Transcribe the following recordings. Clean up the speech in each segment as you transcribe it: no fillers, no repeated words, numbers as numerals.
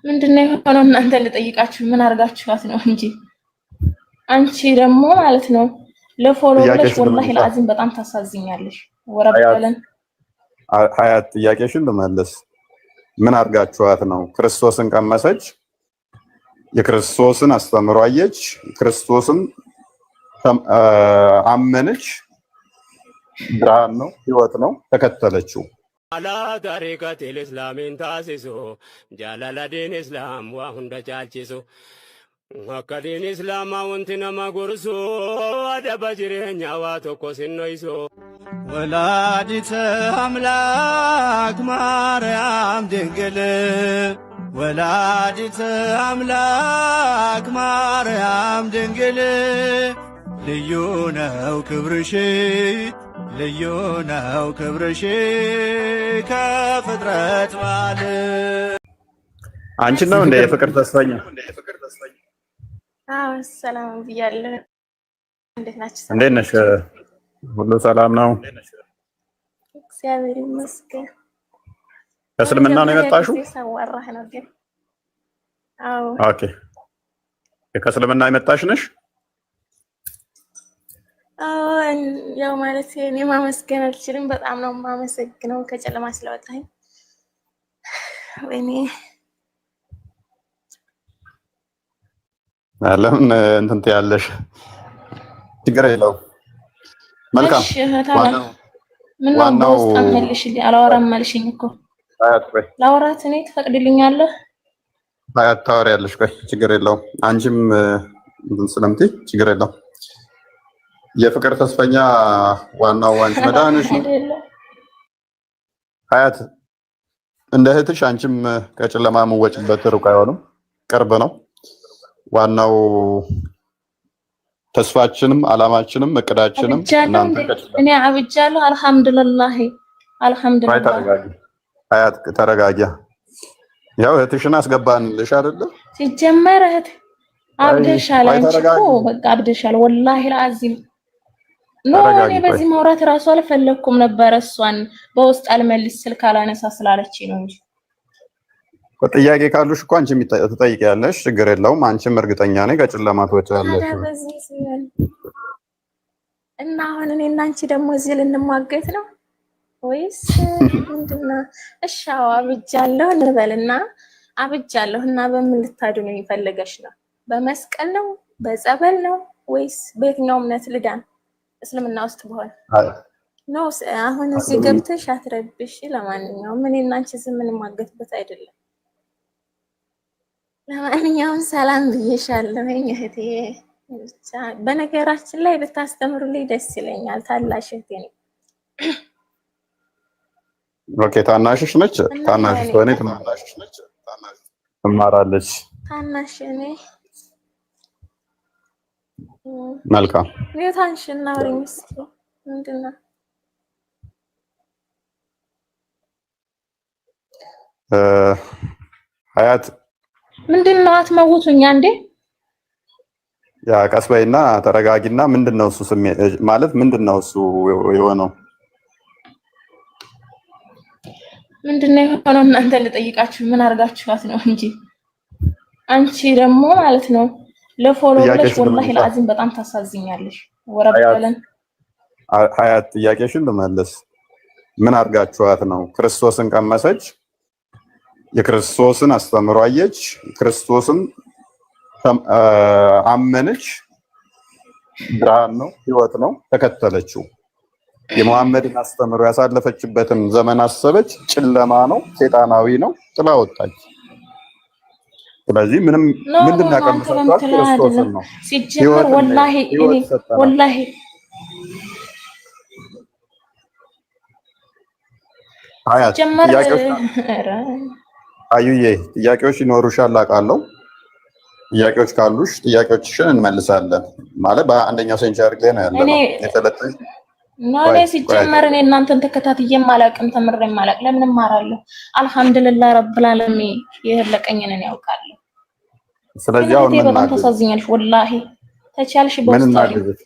ምንድነው የሆነው? እናንተ ልጠይቃችሁ ምን አድርጋችኋት ነው እንጂ አንቺ ደግሞ ማለት ነው ለ follow ብለሽ ጥያቄሽን ወላሂ ልመልሳ። ለአዚም በጣም ታሳዝኛለሽ። ሀያት ወረበለን ሀያት ጥያቄሽን ልመልስ። ምን አድርጋችኋት ነው? ክርስቶስን ቀመሰች፣ የክርስቶስን አስተምሮ አየች፣ ክርስቶስን አመነች። ብርሃን ነው፣ ህይወት ነው፣ ተከተለችው። Alaa tariiqatil islaamiin taasisu jaalala diin islaam waa hunda caalchisu akka diin islaamaa wanti nama gorsu adaba jireenyaa waa tokko sinnoysu. ወላዲተ አምላክ ማርያም ድንግል ወላዲተ አምላክ ማርያም ድንግል ልዩ ነው ክብርሽ ልዩ ነው ክብርሽ ከፍጥረት ማል አንቺን ነው እንደ የፍቅር ተስፈኛ? አዎ ሰላም ብያለሁ። እንዴት ናችሁ? ሰላም እንዴት ነሽ? ናችሁ? ሁሉ ሰላም ነው? እግዚአብሔር ይመስገን። ከእስልምና ነው ለመጀመሪያ የመጣሽው? ጊዜ ሳዋራህ ነው ግን። አዎ። Okay፣ ከእስልምና የመጣሽ ነሽ? አዎ፣ ያው ማለት እኔ ማመስገን አልችልም። በጣም ነው የማመሰግነው ከጨለማ ስለወጣኝ። ወይኔ ለምን እንትን ትያለሽ? ችግር የለውም። መልካም። እሺ እህት አላ ዋናው ምነው ዋናው በውስጥ አትመልሽልኝ? አላወራም አልሽኝ እኮ። ሀያት ቆይ፣ ላውራት እኔ ትፈቅድልኛለህ? ሀያት ታወሪያለሽ። ቆይ ችግር የለውም። አንቺም እንትን ስለምትይ ችግር የለውም። የፍቅር ተስፈኛ ዋናው አንቺ መዳንሽ ነው። አይደለም። ሀያት እንደ እህትሽ አንቺም ከጨለማ የምወጭበት ሩቅ አይሆንም፣ ቅርብ ነው። ዋናው ተስፋችንም አላማችንም እቅዳችንም አብጃለሁ እናንተ እንዴ? ከጨለማ እኔ አብጃለሁ። አልሐምዱሊላህ ቆይ አልሐምዱሊላህ። ተረጋጊ፣ ሀያት ተረጋጊ። ያው እህትሽን አስገባንልሽ አይደለ? ሲጀመር እህት ቆይ አብደሻል። ቆይ አንቺ እኮ ተረጋጊ፣ በቃ አብደሻል። ወላሂ ለአዚም no እኔ ተረጋጊ። ቆይ በዚህ ማውራት እራሱ አልፈለግኩም ነበረ። እሷን በውስጥ አልመልስ ስልክ አላነሳ ስላለች ነው እንጂ ጥያቄ ካሉሽ እኮ አንቺም ትጠይቂያለሽ፣ ችግር የለውም። አንቺም እርግጠኛ ነኝ ከጨለማ ትወጫለሽ። ታዲያ በዚህ ሲሆን እና አሁን እኔ እና አንቺ ደግሞ እዚህ ልንሟገት ነው ወይስ ምንድን ነው? እሺ አዎ አብጃለሁ እንበልና አብጃለሁ እና በምን ልታድኑኝ ፈልገሽ ነው? በመስቀል ነው? በጸበል ነው ወይስ በየትኛው እምነት ልዳን? እስልምና ውስጥ በሆን no አሁን እዚህ ገብተሽ አትረብሽ። ለማንኛውም እኔ እና አንቺ እዚህ የምንሟገትበት አይደለም። ለማንኛውም ሰላም ብዬሻለሁኝ እህቴ። ብቻ በነገራችን ላይ ብታስተምሩልኝ ደስ ይለኛል። ታላሽ እህቴ ነኝ Okay፣ ታናሽሽ ነች። እና ታናሽሽ እኔ ከሆነ ትማራለች። ታናሽ እኔ መልካም። mute አንሺ እና አውሪኝ እስኪ ምንድን ነው? እ፣ ሀያት ምንድን ነው? አትመውቱኛ እንዴ? ያ ቀስ በይና ተረጋጊና፣ ምንድን ነው እሱ ማለት ምንድን ነው እሱ የሆነው? ምንድን ነው የሆነው? እናንተ ልጠይቃችሁ ምን አድርጋችኋት ነው እንጂ አንቺ ደግሞ ማለት ነው ለ follow ብለሽ ጥያቄሽን ወላሂ ልመልሳ። ለአዚም በጣም ታሳዝኛለሽ። ሀያት ወረበለን ሀያት ጥያቄሽን ልመልስ። ምን አድርጋችኋት ነው? ክርስቶስን ቀመሰች፣ የክርስቶስን አስተምሮ አየች፣ ክርስቶስን አመነች። ብርሃን ነው፣ ህይወት ነው፣ ተከተለችው። የመሐመድን አስተምሮ ያሳለፈችበትን ዘመን አሰበች። ጨለማ ነው፣ ሴጣናዊ ነው፣ ጥላ ወጣች። ስለዚህ ምንም no no ምንድን ነው no አንተ ያቀመሳችኋት? በምትለው ክርስቶስን አይደለም። ነው፣ ሲጀመር ህይወትን ነው፣ ወላሂ እኔ ህይወት ሰጠናት። ወላሂ ሀያት ሲጀመር ጥያቄዎች ኧረ አዩዬ ጥያቄዎች ይኖሩሻል አውቃለሁ። ጥያቄዎች ካሉሽ ጥያቄዎችሽን እንመልሳለን። ማለት በአንደኛው century ላይ ነው ያለ እኔ ነው የሰለጠንሽ። no እኔ ቆይ ቆይ ሲጀመር እኔ እናንተን ተከታትዬም አላውቅም፣ ተምሬም አላውቅም። ለምን እማራለሁ? አልሐምዱሊላህ ረብል ዓለሚን የለቀኝን እኔ ያውቃለሁ። ግን ስለዚህ አሁን እህቴ ምን በጣም እናግዝሽ? ታሳዝኛለሽ። ወላሂ ተቻልሽ ምን በውስጥ አውሪኝ። እናግዝሽ?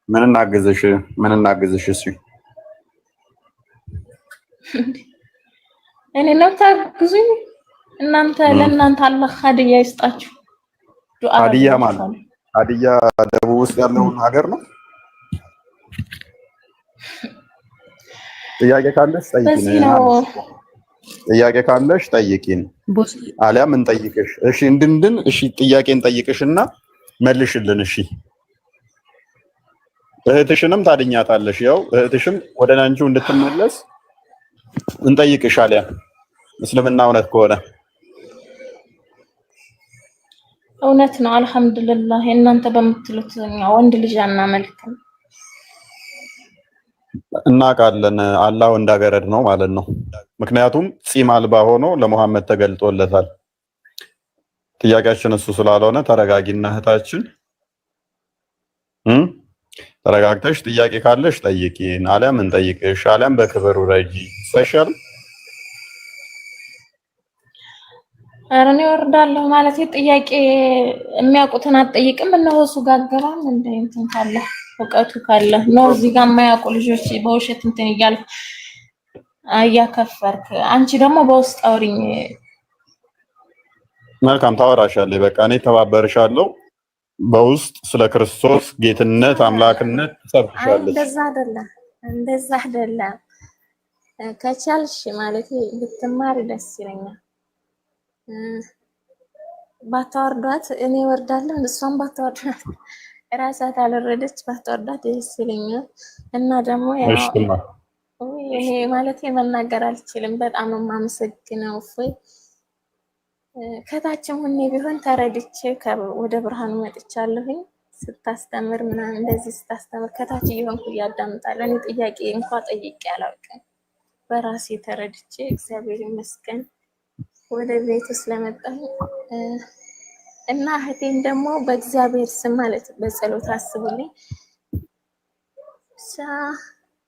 ምን እናግዝሽ? ምን እናግዝሽ? እሺ እኔ ነው ታግዙኝ? እናንተ ለእናንተ አላህ ሀዲያ ይስጣችሁ። ዱዓ ሀዲያ ማለት አደርግላችኋለሁ። ሀዲያ ደቡብ ውስጥ ያለውን ሀገር ነው። ጥያቄ ካለሽ ጠይቂን። በዚህ ነው። ጥያቄ ካለሽ ጠይቂን፣ ቦስ አሊያም እንጠይቅሽ። እሺ እንድንድን እሺ፣ ጥያቄ እንጠይቅሽና መልሽልን። እሺ እህትሽንም ታድኛታለሽ። ያው እህትሽም ወደ ናንቺው እንድትመለስ እንጠይቅሽ፣ አሊያም እስልምና እውነት ከሆነ። እውነት ነው። አልሐምዱሊላህ እናንተ በምትሉት እኛ ወንድ ልጅ አናመልክም። እናውቃለን። አላህ ወንዳገረድ ነው ማለት ነው። ምክንያቱም ፂም አልባ ሆኖ ለሙሐመድ ተገልጦለታል። ጥያቄያችን እሱ ስላልሆነ ተረጋጊና እህታችን ተረጋግተሽ ጥያቄ ካለሽ ጠይቂን፣ አሊያም እንጠይቅሽ፣ አሊያም በክብር ውረጂ። አይሻልም? ኧረ እኔ እወርዳለሁ ማለት ጥያቄ የሚያውቁትን አትጠይቅም። እነሆ እሱ ጋር አገባም እንደ እንትን ካለ እውቀቱ ካለ ነው። እዚህ ጋር የማያውቁ ልጆች በውሸት እንትን እያልክ እያከፈርክ፣ አንቺ ደግሞ በውስጥ አውሪኝ። መልካም ታወራሻለች። በቃ እኔ ተባበርሻለሁ። በውስጥ ስለ ክርስቶስ ጌትነት አምላክነት አይ ትሰብክሻለች። እንደዛ አይደለም፣ እንደዛ አይደለም። ከቻልሽ ማለት ብትማሪ ደስ ይለኛል። ባታወርዷት እኔ ወርዳለሁ፣ እሷን ባታወርዷት እራሷ ታልወረደች ባታወርዷት ደስ ይለኛል። እና ደግሞ ያው እሺ ትማ ውይ እኔ ማለት መናገር አልችልም። በጣም የማመሰግነው እፎይ ከታችም ሁኔ ቢሆን ተረድቼ ወደ ብርሃኑ መጥቻለሁኝ። ስታስተምር ምናምን እንደዚህ ስታስተምር ከታች እየሆንኩ እያዳምጣለሁ። እኔ ጥያቄ እንኳ ጠይቄ አላውቅም። በራሴ ተረድቼ እግዚአብሔር ይመስገን ወደ ቤቱ ስለመጣሁ እና እህቴን ደግሞ በእግዚአብሔር ስም ማለት በጸሎት አስቡልኝ። ብቻ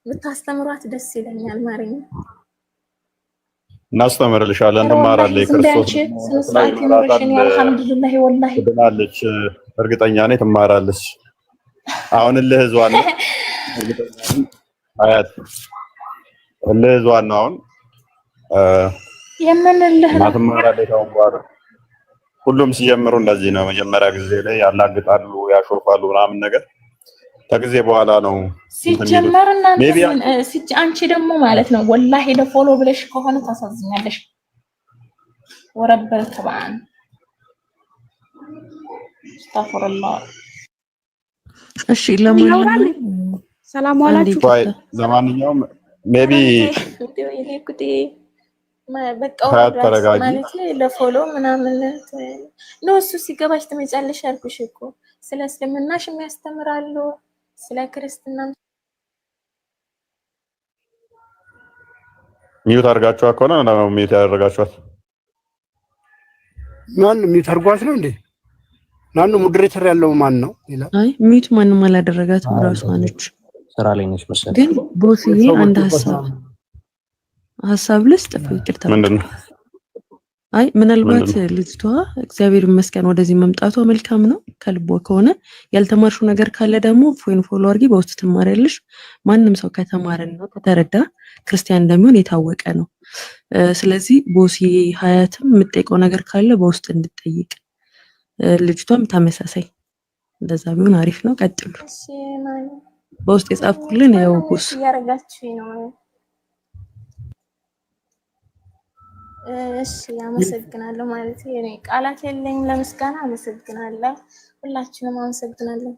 ብታስተምሯት ደስ ይለኛል። ማርኛ እናስተምርልሻለን፣ ኧረ ወላሂ ትማራለች። ዝም በይ ክርስቶስ አንቺ፣ ስነ ደግሞ ላይ ስርዓት ይኑርሽ። ይመራታል፣ እኔ አልሐምዱሊላህ ወላሂ ትድናለች። እርግጠኛ ነኝ ትማራለች። አሁን እልህ ይዟን ነው። እርግጠኛ ነኝ አያት እልህ ይዟን ነው አሁን የምንልህ እና ነው። ትማራለች። አሁን በኋላ ሁሉም ሲጀምሩ እንደዚህ ነው። መጀመሪያ ጊዜ ላይ ያላግጣሉ፣ ያሾፋሉ ምናምን ነገር ከጊዜ በኋላ ነው እንትን የሚሉት። ሲጀመር እናንተ maybe ምን አንቺ ደግሞ ማለት ነው ወላሂ ለ follow ብለሽ ከሆነ ታሳዝኛለሽ። ወረበል ተባን አስተግፊሩላህ። እሺ ለማንኛውም ሰላም አንዴ ዋላችሁ። ቆይ ይቅርታ። ለማንኛውም maybe እንዴ እኔ ጉዴ በቃ ሀያት ወረዳት ተረጋጊ። ማለት ለ follow ምናምን ነው። እሱ ሲገባሽ ትመጫለሽ አልኩሽ እኮ። ስለ እስልምናሽ የሚያስተምራሉ ስለ ክርስትና mute አድርጋችኋት ከሆነ ነው mute ያደረጋችኋት። ማን mute አድርጓት ነው እንዴ? ማን moderator ያለው ማን ነው? ሌላ አይ mute ማንም አላደረጋትም ራሷ ነች። ስራ ላይ ነች መሰለኝ። ግን ቦስዬ ሰው አንድ ወጥቶባት ሀሳብ ነው። ሀሳብ ልስጥ፣ ይቅርታ። ምንድን ነው አይ ምናልባት ምንድን ነው? ልጅቷ እግዚአብሔር ይመስገን ወደዚህ መምጣቷ መልካም ነው ከልቧ ከሆነ። ያልተማርሽው ነገር ካለ ደግሞ ፎይን follow አድርጊ፣ በውስጥ ትማሪያለሽ። ማንም ሰው ከተማረና ከተረዳ ክርስቲያን እንደሚሆን የታወቀ ነው። ስለዚህ ቦሲ ሀያትም የምጠይቀው ነገር ካለ በውስጥ እንድጠይቅ፣ ልጅቷም ተመሳሳይ እንደዛ ቢሆን አሪፍ ነው። ቀጥሉ። እሺ ማን በውስጥ የጻፍኩልን ያው ማነው ቦስ እያደረጋችሁኝ ነው? እሺ አመሰግናለሁ። ማለት እኔ ቃላት የለኝም ለምስጋና። አመሰግናለሁ፣ ሁላችንም አመሰግናለሁ።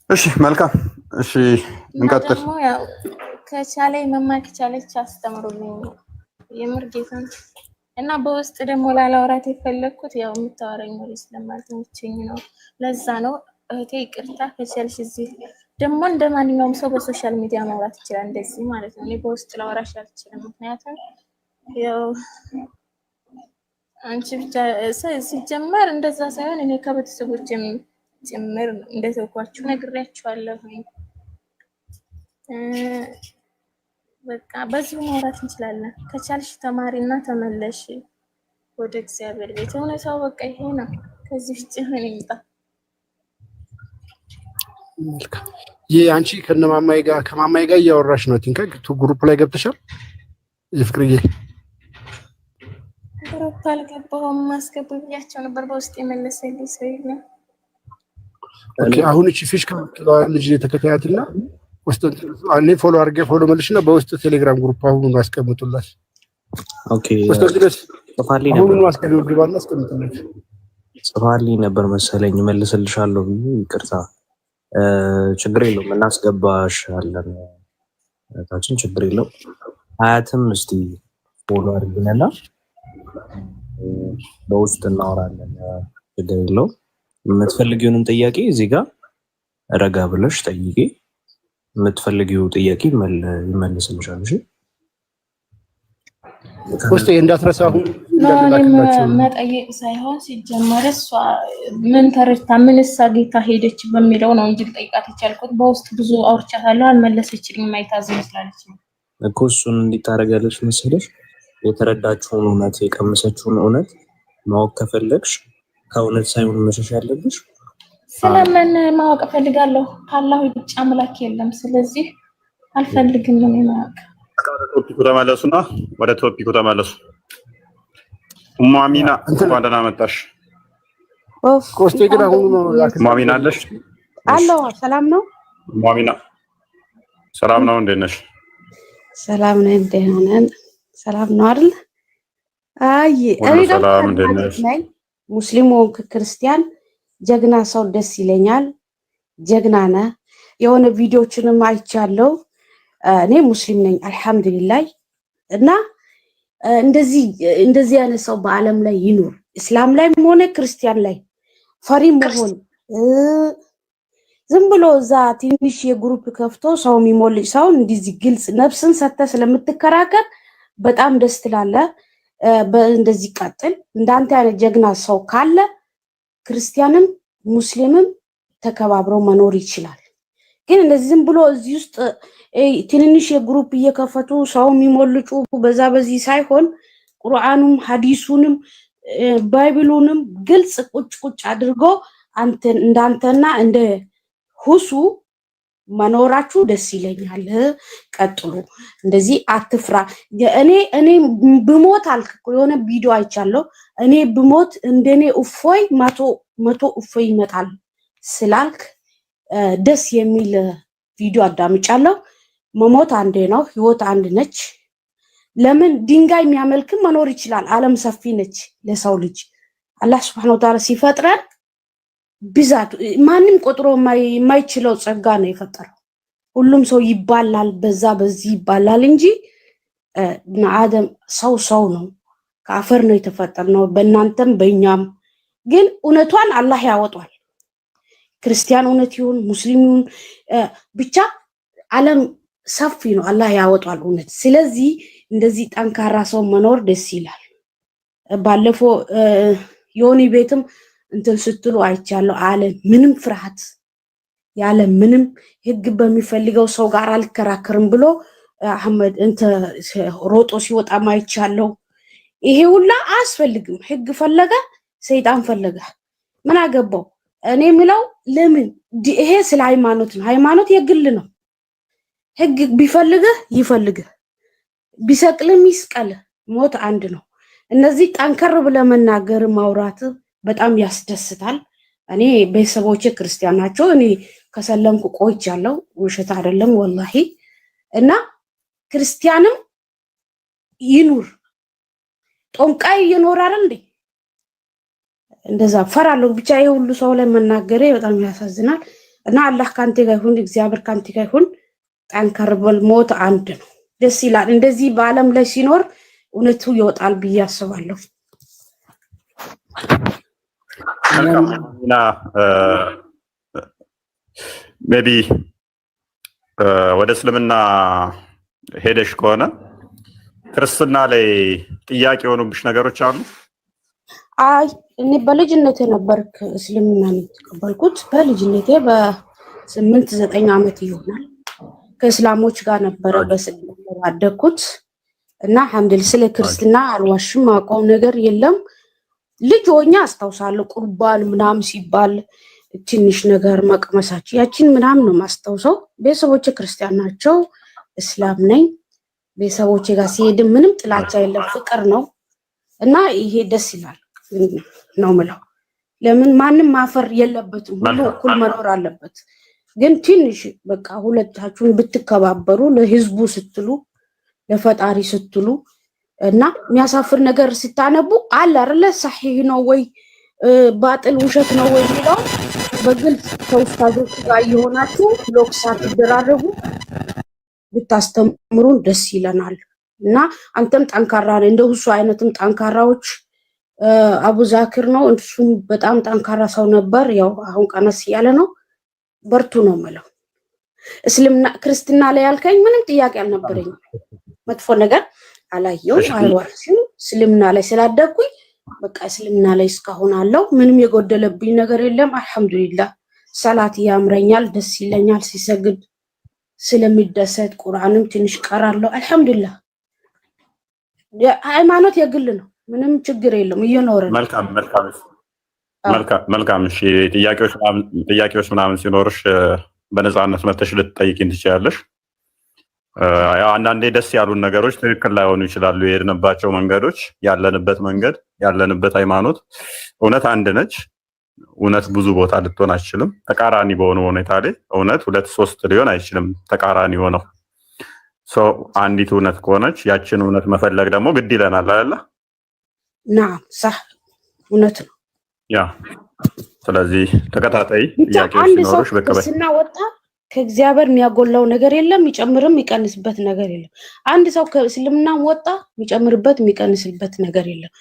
እሺ መልካም። እሺ እና እንቀጥል። ደግሞ ያው ከቻለ መማር ከቻለች አስተምሩልኝ የምር ጌታን። እና በውስጥ ደግሞ ላላወራት የፈለግኩት ያው የምታወራኝ ወሬ ስለማልተመቸኝ ነው። ለዛ ነው እህቴ፣ ይቅርታ። ከቻልሽ እዚህ ደግሞ እንደ ማንኛውም ሰው በ social media ማውራት ይችላል፣ እንደዚህ ማለት ነው። እኔ በውስጥ ላወራሽ አልችልም፣ ምክንያቱም ያው አንቺ ብቻ ሲጀመር እንደዛ ሳይሆን እኔ ከቤተሰቦችም ጭምር እንደተውኳችሁ ነግሬያችኋለሁኝ። እ፣ በቃ በዚሁ ማውራት እንችላለን። ከቻልሽ ተማሪና ተመለሽ ወደ እግዚአብሔር ቤት። እውነታው በቃ ይሄ ነው። ከዚህ ውጭ ምን ይምጣ? መልካም። ይህ አንቺ ከነማማይ ጋር ከማማይ ጋር እያወራሽ ነው። think group ላይ ገብተሻል። የፍቅርዬ Group አልገባሁም። አስገቡ ብያቸው ነበር። በውስጥ የመለሰልኝ ሰው የለም። Okay፣ አሁን እቺ ፊሽ ከምትለዋ ልጅ ተከታያትና ውስጥ እኔ follow አድርጌ follow መልሽና በውስጥ ቴሌግራም group አሁኑኑ አስቀምጡላት። Okay። ቆስጠንጢኖስ ጽፋልኝ አሁኑኑ ነበር። አስቀምጡ፣ ግባና አስቀምጡላት። ጽፋልኝ ነበር መሰለኝ፣ መልስልሻለሁ ብዬ፣ ይቅርታ። ችግር የለውም፣ እናስገባሻለን እህታችን፣ ችግር የለውም። አያትም እስቲ follow አድርግንና በውስጥ እናወራለን። ችግር የለውም። የምትፈልጊውንም ጥያቄ እዚህ ጋር ረጋ ብለሽ ጠይቂ። የምትፈልጊው ጥያቄ ይመልስልሻል። እሺ። ውስጥ እንዳትረሳ አሁን እኔም እንዳንላክላቸው። መጠየቅ ሳይሆን ሲጀመር እሷ ምን ተረድታ ምን እሳ ጌታ ሄደች በሚለው ነው እንጂ ልጠይቃት የቻልኩት። በውስጥ ብዙ አውርቻታለሁ፣ አልመለሰችልኝም። ማይታዝ መስላለች ነው። እኮ እሱን እንዴት ታደርጊያለሽ መሰለሽ? የተረዳችውን እውነት፣ የቀመሰችውን እውነት ማወቅ ከፈለግሽ ከእውነት ሳይሆን መሸሽ ያለብሽ ስለምን ማወቅ እፈልጋለሁ? ካላህ ውጭ አምላክ የለም። ስለዚህ አልፈልግም እኔ ማወቅ። ወደ topic ኡ ተመለሱና ወደ topic ኡ ተመለሱ። ኡሙ አሚና እንኳን ደህና መጣሽ። ቆስጤ ግን አሁኑ ነው። ኡሙ አሚና አለሽ? አለው። ሰላም ነው። ኡሙ አሚና ሰላም ነው? እንዴት ነሽ? ሰላም ነን፣ ደህና ነን። ሰላም ነው አይደል? አይ ሁሉ እኔ ደግሞ ሰላም፣ እንዴት ነሽ? ነኝ። ሙስሊም ሆንክ ክርስቲያን ጀግና ሰው ደስ ይለኛል። ጀግና ነህ። የሆነ ቪዲዮችንም አይቻለሁ። እኔ ሙስሊም ነኝ አልሐምዱሊላህ። እና እንደዚህ እንደዚህ አይነት ሰው በዓለም ላይ ይኑር። እስላም ላይም ሆነ ክርስቲያን ላይ ፈሪ መሆን፣ ዝም ብሎ እዛ ትንሽ የ group ከፍቶ ሰው የሚሞልጭ ሰው እንደዚህ ግልጽ ነፍስን ሰጥተህ ስለምትከራከር በጣም ደስ ትላለህ። እንደዚህ ቀጥል። እንዳንተ አይነት ጀግና ሰው ካለ ክርስቲያንም ሙስሊምም ተከባብረው መኖር ይችላል። ግን እንደዚህ ዝም ብሎ እዚህ ውስጥ ትንንሽ የ group እየከፈቱ ሰው የሚሞልጩ በዛ በዚህ ሳይሆን ቁርአኑም ሀዲሱንም Bible ኡንም ግልጽ ቁጭ ቁጭ አድርጎ አንተ እንዳንተና እንደ ሁሱ መኖራችሁ ደስ ይለኛል። ቀጥሉ፣ እንደዚህ አትፍራ። እኔ ብሞት አልክ እኮ፣ የሆነ ቪዲዮ አይቻለሁ። እኔ ብሞት እንደኔ እፎይ 100 100 እፎይ ይመጣል ስላልክ ደስ የሚል ቪዲዮ አዳምጫለሁ። መሞት አንዴ ነው፣ ህይወት አንድ ነች። ለምን ድንጋይ የሚያመልክም መኖር ይችላል። ዓለም ሰፊ ነች ለሰው ልጅ። አላህ ስብሐነ ወተዓላ ሲፈጥረን ብዛቱ ማንም ቆጥሮ የማይችለው ጸጋ ነው የፈጠረው። ሁሉም ሰው ይባላል፣ በዛ በዚህ ይባላል እንጂ አደም ሰው ሰው ነው፣ ከአፈር ነው የተፈጠርነው። በእናንተም በእኛም ግን እውነቷን አላህ ያወጧል። ክርስቲያን እውነት ይሁን ሙስሊም ይሁን ብቻ ዓለም ሰፊ ነው፣ አላህ ያወጧል እውነት። ስለዚህ እንደዚህ ጠንካራ ሰው መኖር ደስ ይላል። ባለፈው ዮኒ ቤትም እንትን ስትሉ አይቻለሁ። አለ ምንም ፍርሃት ያለ ምንም ህግ በሚፈልገው ሰው ጋር አልከራከርም ብሎ አህመድ እንተ ሮጦ ሲወጣ አይቻለሁ። ይሄ ሁላ አያስፈልግም። ህግ ፈለገ ሰይጣን ፈለገ ምን አገባው? እኔ የምለው ለምን ይሄ ስለ ሃይማኖት ነው። ሃይማኖት የግል ነው። ህግ ቢፈልግህ ይፈልግህ፣ ቢሰቅልም ይስቀልህ። ሞት አንድ ነው። እነዚህ ጠንከር ብለህ መናገር ማውራት በጣም ያስደስታል። እኔ ቤተሰቦቼ ክርስቲያን ናቸው። እኔ ከሰለምኩ ቆይቻለሁ። ውሸት አይደለም ወላሂ። እና ክርስቲያንም ይኑር፣ ጦንቃይ እየኖረ አይደል እንዴ? እንደዛ ፈራለሁ። ብቻ ይሄ ሁሉ ሰው ላይ መናገሬ በጣም ያሳዝናል። እና አላህ ካንተ ጋር ይሁን፣ እግዚአብሔር ካንተ ጋር ይሁን። ጠንከር በል፣ ሞት አንድ ነው። ደስ ይላል። እንደዚህ በዓለም ላይ ሲኖር እውነቱ ይወጣል ብዬ አስባለሁ። መልካም እና maybe ወደ እስልምና ሄደሽ ከሆነ ክርስትና ላይ ጥያቄ የሆኑብሽ ነገሮች አሉ? አይ፣ እኔ በልጅነቴ ነበር እስልምና የተቀበልኩት። በልጅነቴ በ8 9 ዓመት ይሆናል ከእስላሞች ጋር ነበረ በስልምና ያደግኩት እና አልሐምዱሊላህ ስለ ክርስትና አልዋሽም፣ አውቀው ነገር የለም። ልጅ ሆኜ አስታውሳለሁ ቁርባን ምናምን ሲባል ትንሽ ነገር መቅመሳችን ያችን ምናምን ነው የማስታውሰው። ቤተሰቦቼ ክርስቲያን ናቸው፣ እስላም ነኝ። ቤተሰቦቼ ጋር ሲሄድም ምንም ጥላቻ የለም፣ ፍቅር ነው። እና ይሄ ደስ ይላል ነው ምለው። ለምን ማንም ማፈር የለበትም፣ ሁሉ እኩል መኖር አለበት። ግን ትንሽ በቃ ሁለታችሁን ብትከባበሩ ለህዝቡ ስትሉ ለፈጣሪ ስትሉ እና የሚያሳፍር ነገር ስታነቡ አለ አይደለ ሰሒህ ነው ወይ ባጥል ውሸት ነው ወይ የሚለው በግልጽ ከኡስታዞቹ ጋር እየሆናችሁ block ሳትደራረጉ ብታስተምሩን ደስ ይለናል። እና አንተም ጠንካራ ነህ፣ እንደ ሁሱ አይነትም ጠንካራዎች አቡ ዛኪር ነው። እሱም በጣም ጠንካራ ሰው ነበር። ያው አሁን ቀነስ እያለ ነው። በርቱ ነው የምለው። እስልምና ክርስትና ላይ ያልከኝ ምንም ጥያቄ አልነበረኝም። መጥፎ ነገር አላየውም፣ አይዋሽም። እስልምና ላይ ስላደግኩኝ በቃ እስልምና ላይ እስካሁን አለው። ምንም የጎደለብኝ ነገር የለም። አልሐምዱሊላህ። ሰላት ያምረኛል፣ ደስ ይለኛል ሲሰግድ ስለሚደሰት፣ ቁርአንም ትንሽ ቀራለሁ። አልሐምዱሊላህ። ሃይማኖት የግል ነው፣ ምንም ችግር የለም። እየኖረ ነው። መልካም መልካም መልካም። እሺ፣ ጥያቄዎች ምናምን ሲኖርሽ በነፃነት መተሽ ልትጠይቂን ትችያለሽ። ያው አንዳንዴ ደስ ያሉን ነገሮች ትክክል ላይሆኑ ይችላሉ። የሄድንባቸው መንገዶች፣ ያለንበት መንገድ፣ ያለንበት ሃይማኖት፣ እውነት አንድ ነች። እውነት ብዙ ቦታ ልትሆን አትችልም። ተቃራኒ በሆነ ሁኔታ ላይ እውነት ሁለት ሶስት ሊሆን አይችልም። ተቃራኒ ሆነው አንዲት እውነት ከሆነች ያችን እውነት መፈለግ ደግሞ ግድ ይለናል አይደለ? نعم صح፣ እውነት ነው። Yeah፣ ስለዚህ ተከታታይ ብቻ ጥያቄዎች አንድ ሰው ሲኖሩሽ ብቅ በይ። ክርስትና ወጣ ከእግዚአብሔር የሚያጎላው ነገር የለም፣ የሚጨምርም የሚቀንስበት ነገር የለም። አንድ ሰው ከእስልምናም ወጣ የሚጨምርበት የሚቀንስበት ነገር የለም።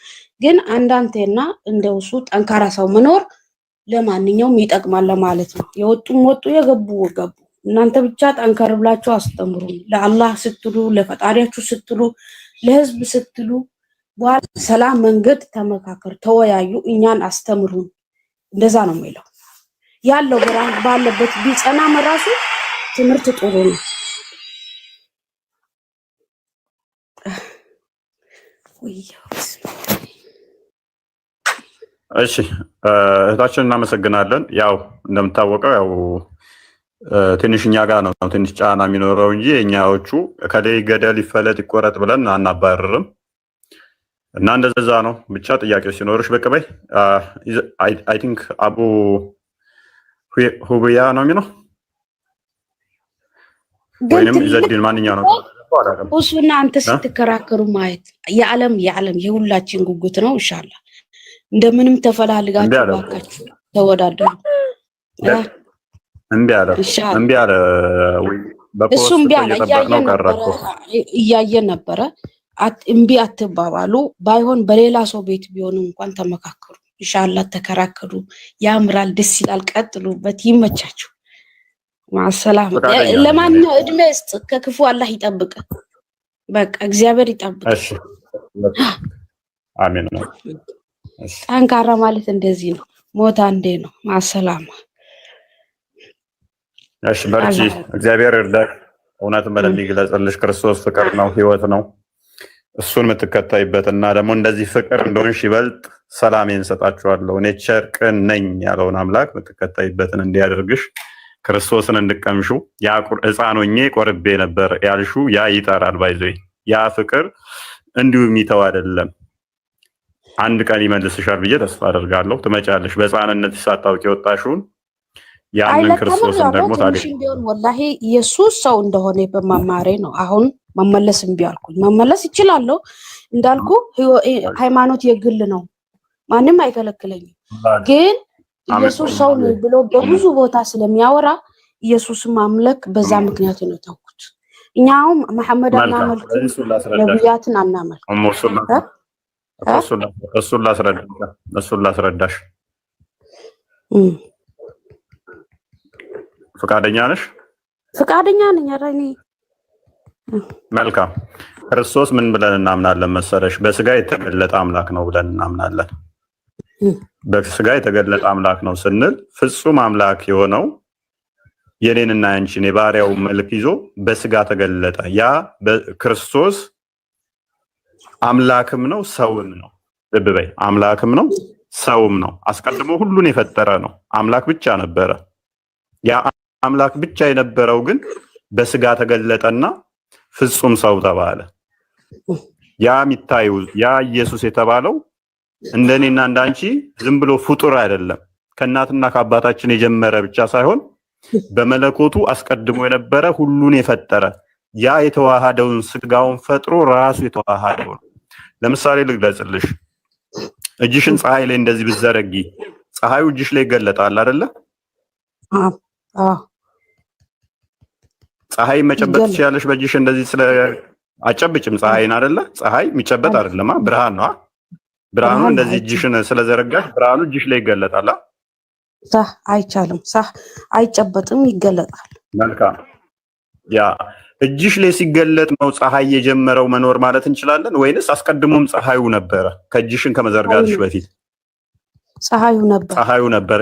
ግን አንዳንቴና እንደውሱ ጠንካራ ሰው መኖር ለማንኛውም ይጠቅማል ለማለት ነው። የወጡም ወጡ፣ የገቡ ገቡ። እናንተ ብቻ ጠንከር ብላችሁ አስተምሩ። ለአላህ ስትሉ፣ ለፈጣሪያችሁ ስትሉ፣ ለህዝብ ስትሉ በኋላ ሰላም መንገድ ተመካከሩ፣ ተወያዩ፣ እኛን አስተምሩን። እንደዛ ነው የሚለው ያለው ባለበት ቢጸናም ራሱ ትምህርት ጥሩ ነው። እሺ እህታችን እናመሰግናለን። ያው እንደምታወቀው ያው ትንሽ እኛ ጋር ነው ትንሽ ጫና የሚኖረው እንጂ የእኛዎቹ ከላይ ገደል ይፈለጥ ይቆረጥ ብለን አናባርርም። እና እንደዛ ነው። ብቻ ጥያቄዎች ሲኖርሽ ብቅ በይ። I think አቡ ሁብያ ነው የሚለው ግን ወይንም ትልቅ ኢዘዲን ማንኛው ነው አላውቅም። እሱና አንተ ስትከራከሩ ማየት የዓለም የሁላችን ጉጉት ነው። ኢንሻአላህ እንደምንም እምቢ ተፈላልጋችሁ አለ እኮ ባካችሁ ተወዳደሩ። እምቢ አለ ኢንሻአላህ እምቢ አለ። ወይ እሱ በ post እምቢ እኮ አለ። እየጠበቅነው እያየን ቀረ ነበረ እኮ። እያየን ነበረ። እምቢ አትባባሉ። ባይሆን በሌላ ሰው ቤት ቢሆን እንኳን ተመካከሩ። ኢንሻአላህ ተከራከሩ። ያምራል፣ ደስ ይላል። ቀጥሉበት፣ ይመቻችሁ። ማሰላም። ፈቃደኛ ነኝ እኔ። ለማንኛው እድሜ ይስጥ፣ ከክፉ አላህ ይጠብቅ። በቃ እግዚአብሔር ይጠብቅ። እሺ አሜን። እሺ ጠንካራ ማለት እንደዚህ ነው። ሞት አንዴ ነው። ማሰላማ። እሺ፣ በርቺ፣ አላህ እግዚአብሔር ይርዳሽ። እውነትን በደንብ ይግለጽልሽ። ክርስቶስ ፍቅር ነው፣ ህይወት ነው። እሱን የምትከታይበት እና ደግሞ እንደዚህ ፍቅር እንደሆንሽ ይበልጥ ሰላሜን እሰጣችኋለሁ እኔ ቸር ቅን ነኝ ያለውን አምላክ የምትከታይበትን እንዲያደርግሽ ክርስቶስን እንድቀምሹ ያ ሕፃን ሆኜ ቆርቤ ነበር ያልሹ ያ ይጠራል። By the way ያ ፍቅር እንዲሁ የሚተው አይደለም። አንድ ቀን ይመልስሻል ብዬ ተስፋ አደርጋለሁ። ትመጫለሽ። በሕፃንነት ሳታውቂ የወጣሽውን ያንን አይለ ክርስቶስን ተምሬዋለሁ። ደግሞ ታገኝ ትንሽም ቢሆን ወላሂ ኢየሱስ ሰው እንደሆነ በመማሬ ነው። አሁን መመለስ እምቢ አልኩኝ። መመለስ ይችላለሁ እንዳልኩ ሃይማኖት የግል ነው፣ ማንም አይከለክለኝም። ግን ኢየሱስ ሰው ነው ብሎ በብዙ ቦታ ስለሚያወራ ኢየሱስን ማምለክ በዛ ምክንያት ነው ተውኩት። እኛ አሁን መሐመድ መልካም። አናመልክም፣ ስለዚህ እሱን ላስረዳሽ ነቢያትን አናመልክም። እሙ፣ እሱን ላስረዳሽ ፈቃደኛ ነሽ? ፈቃደኛ ነኝ። ኧረ እኔ መልካም። ክርስቶስ ምን ብለን እናምናለን መሰለሽ? በስጋ የተገለጠ አምላክ ነው ብለን እናምናለን። በስጋ የተገለጠ አምላክ ነው ስንል ፍጹም አምላክ የሆነው የኔንና ያንቺን የባሪያው መልክ ይዞ በስጋ ተገለጠ። ያ ክርስቶስ አምላክም ነው ሰውም ነው። ልብ በይ፣ አምላክም ነው ሰውም ነው። አስቀድሞ ሁሉን የፈጠረ ነው። አምላክ ብቻ ነበረ። ያ አምላክ ብቻ የነበረው ግን በስጋ ተገለጠና ፍጹም ሰው ተባለ። ያ የሚታዩ ያ ኢየሱስ የተባለው እንደኔና እንዳንቺ ዝም ብሎ ፍጡር አይደለም። ከእናትና ከአባታችን የጀመረ ብቻ ሳይሆን በመለኮቱ አስቀድሞ የነበረ፣ ሁሉን የፈጠረ፣ ያ የተዋሃደውን ስጋውን ፈጥሮ ራሱ የተዋሃደው ነው። ለምሳሌ ልግለጽልሽ። እጅሽን ፀሐይ ላይ እንደዚህ ብትዘረጊ ፀሐዩ እጅሽ ላይ ይገለጣል አይደለ? አዎ። ፀሐይ መጨበጥ ይገለጣል። ትችያለሽ በእጅሽ እንደዚህ ስለ አጨብጭም ፀሐይን አይደለ? ፀሐይ የሚጨበጥ አይደለማ፣ ብርሃን ነው። ብርሃኑ ብርሃን ነው። እንደዚህ እጅሽን ስለዘረጋሽ ብርሃኑ እጅሽ ላይ ይገለጣል። አ? صح፣ አይቻልም። صح፣ አይጨበጥም፣ ይገለጣል። መልካም። ያ እጅሽ ላይ ሲገለጥ ነው ፀሐይ የጀመረው መኖር ማለት እንችላለን ወይንስ አስቀድሞም ፀሐዩ ነበረ ከእጅሽን ከመዘርጋትሽ ፀሐዩ በፊት? ፀሐዩ ነበር። ፀሐዩ ነበር።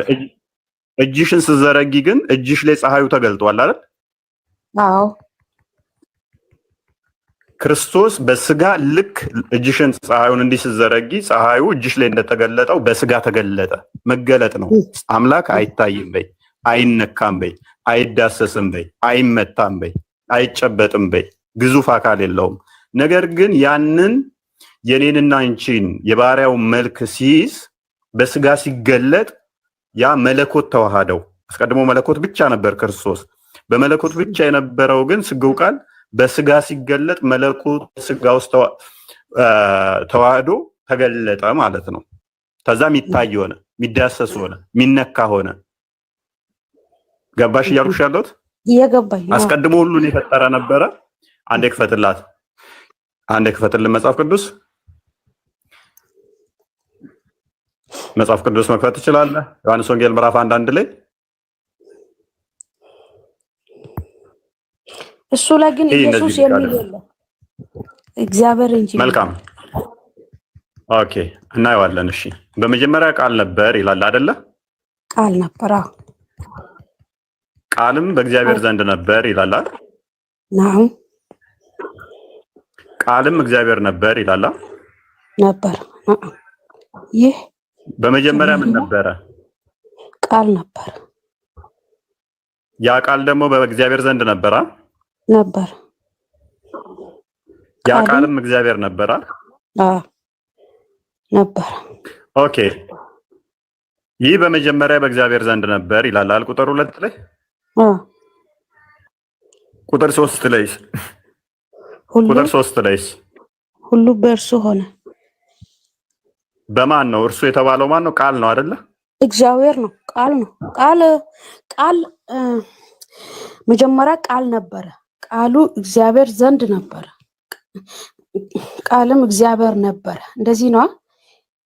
እጅሽን ስትዘረጊ ግን እጅሽ ላይ ፀሐዩ ተገልጧል አይደል? አዎ። ክርስቶስ በስጋ ልክ እጅሽን ፀሐዩን እንዲህ ስትዘረጊ ፀሐዩ እጅሽ ላይ እንደተገለጠው በስጋ ተገለጠ። መገለጥ ነው። አምላክ አይታይም በይ፣ አይነካም በይ፣ አይዳሰስም በይ፣ አይመታም በይ፣ አይጨበጥም በይ፣ ግዙፍ አካል የለውም። ነገር ግን ያንን የኔንና አንቺን የባሪያው መልክ ሲይዝ በስጋ ሲገለጥ ያ መለኮት ተዋሃደው። አስቀድሞ መለኮት ብቻ ነበር ክርስቶስ። በመለኮት ብቻ የነበረው ግን ስግው ቃል በስጋ ሲገለጥ መለኮት ስጋ ውስጥ ተዋህዶ ተገለጠ ማለት ነው። ከዛ የሚታይ ሆነ፣ የሚዳሰስ ሆነ፣ የሚነካ ሆነ። ገባሽ እያልኩሽ ያለሁት? እየገባኝ ነው። አስቀድሞ ሁሉን የፈጠረ ነበረ። አንዴ ክፈትላት፣ አንዴ ክፈትልን መጽሐፍ ቅዱስ፣ መጽሐፍ ቅዱስ መክፈት ትችላለህ። ዮሐንስ ወንጌል ምዕራፍ 1:1 ላይ። እሱ ላይ ግን ይህ ኢየሱስ እንደዚህ የሚል ይላል። የለም፣ እግዚአብሔር እንጂ የሚል። መልካም፣ okay፣ እናየዋለን። እሺ፣ በመጀመሪያ ቃል ነበር ይላል አይደለ? ቃል ነበር። አዎ። ቃልም በእግዚአብሔር ዘንድ ነበር ይላል አይደል? نعم። ቃልም እግዚአብሔር ነበር ይላል አይደል? ነበር። نعم። ይህ በመጀመሪያ ምን ነበረ? ቃል ነበር። ያ ቃል ደግሞ በእግዚአብሔር ዘንድ ነበረ። ነበር። ያ ቃልም ቃልም እግዚአብሔር ነበረ። አዎ፣ ነበር። okay፣ ይህ በመጀመሪያ በእግዚአብሔር ዘንድ ነበር ይላል አይደል? ቁጥር 2 ላይ። አዎ። ቁጥር 3 ላይስ? ሁሉ ቁጥር 3 ላይስ? ሁሉ በእርሱ ሆነ። በማን ነው እርሱ የተባለው? ማን ነው? ቃል ነው አይደለ? እግዚአብሔር ነው። ቃል ነው። ቃል ቃል መጀመሪያ ቃል ነበረ። ቃሉ እግዚአብሔር ዘንድ ነበረ። ቃልም እግዚአብሔር ነበረ። እንደዚህ ነው።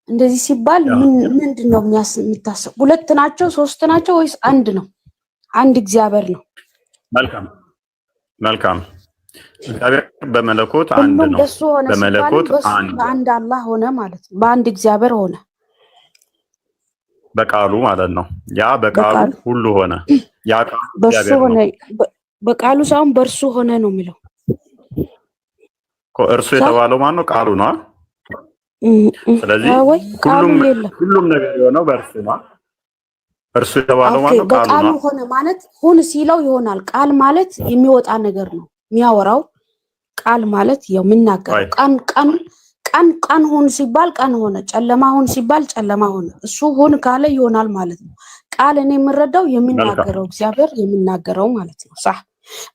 እንደዚህ ሲባል ምን ምንድን ነው የሚታሰብ? ሁለት ናቸው፣ ሶስት ናቸው ወይስ አንድ ነው? አንድ እግዚአብሔር ነው። መልካም፣ መልካም። እግዚአብሔር በመለኮት አንድ ሁሉም ነው። በሱ ሆነ ሲባልም በመለኮት በሱ አንድ በአንድ አላህ ሆነ ማለት ነው። በአንድ እግዚአብሔር ሆነ። በቃሉ ማለት ነው። ያ በቃሉ በቃሉ ሁሉ ሆነ። ያ ቃሉ በእርሱ እግዚአብሔር ሆነ ነው። በቃሉ ሳይሆን በእርሱ ሆነ ነው የሚለው። እኮ እርሱ صح የተባለው ማን ነው? ቃሉ ነው። ስለዚህ ወይ ቃሉ ሁሉም የለም። ሁሉም ነገር የሆነው በእርሱ ነው። እርሱ የተባለው okay ማን ነው? ቃሉ በቃሉ ነው። ሆነ ማለት ሁን ሲለው ይሆናል። ቃል ማለት የሚወጣ ነገር ነው የሚያወራው። ቃል ማለት ያው የሚናገረው። ቆይ ቀን ቀን ቀን ቀን ሁን ሲባል ቀን ሆነ፣ ጨለማ ሁን ሲባል ጨለማ ሆነ። እሱ ሁን ካለ ይሆናል ማለት ነው። ቃል እኔ የምረዳው መልካም የሚናገረው፣ እግዚአብሔር የሚናገረው ማለት ነው። صح።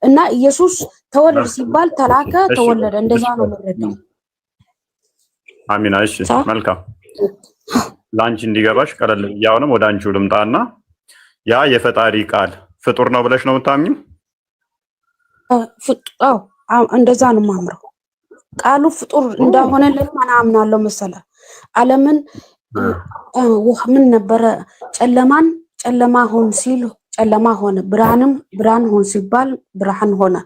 እና ኢየሱስ ተወለድ መልካም። ሲባል ተላከ፣ እሺ ተወለደ። እንደዛ እሺ ነው የምረዳው። አሚና። እሺ صح መልካም። ለአንቺ እንዲገባሽ ቀለል ብዬ አሁንም ወደ አንቺው ልምጣና ያ የፈጣሪ ቃል ፍጡር ነው ብለሽ ነው የምታምኚው? አዎ፣ እንደዛ ነው የማምረው። ቃሉ ፍጡር እንዳሆነ ለምን አምናለሁ መሰለ? ዓለምን ውህ ምን ነበረ? ጨለማን ጨለማ ሆን ሲል ጨለማ ሆነ፣ ብርሃንም ብርሃን ሆን ሲባል ብርሃን ሆነ።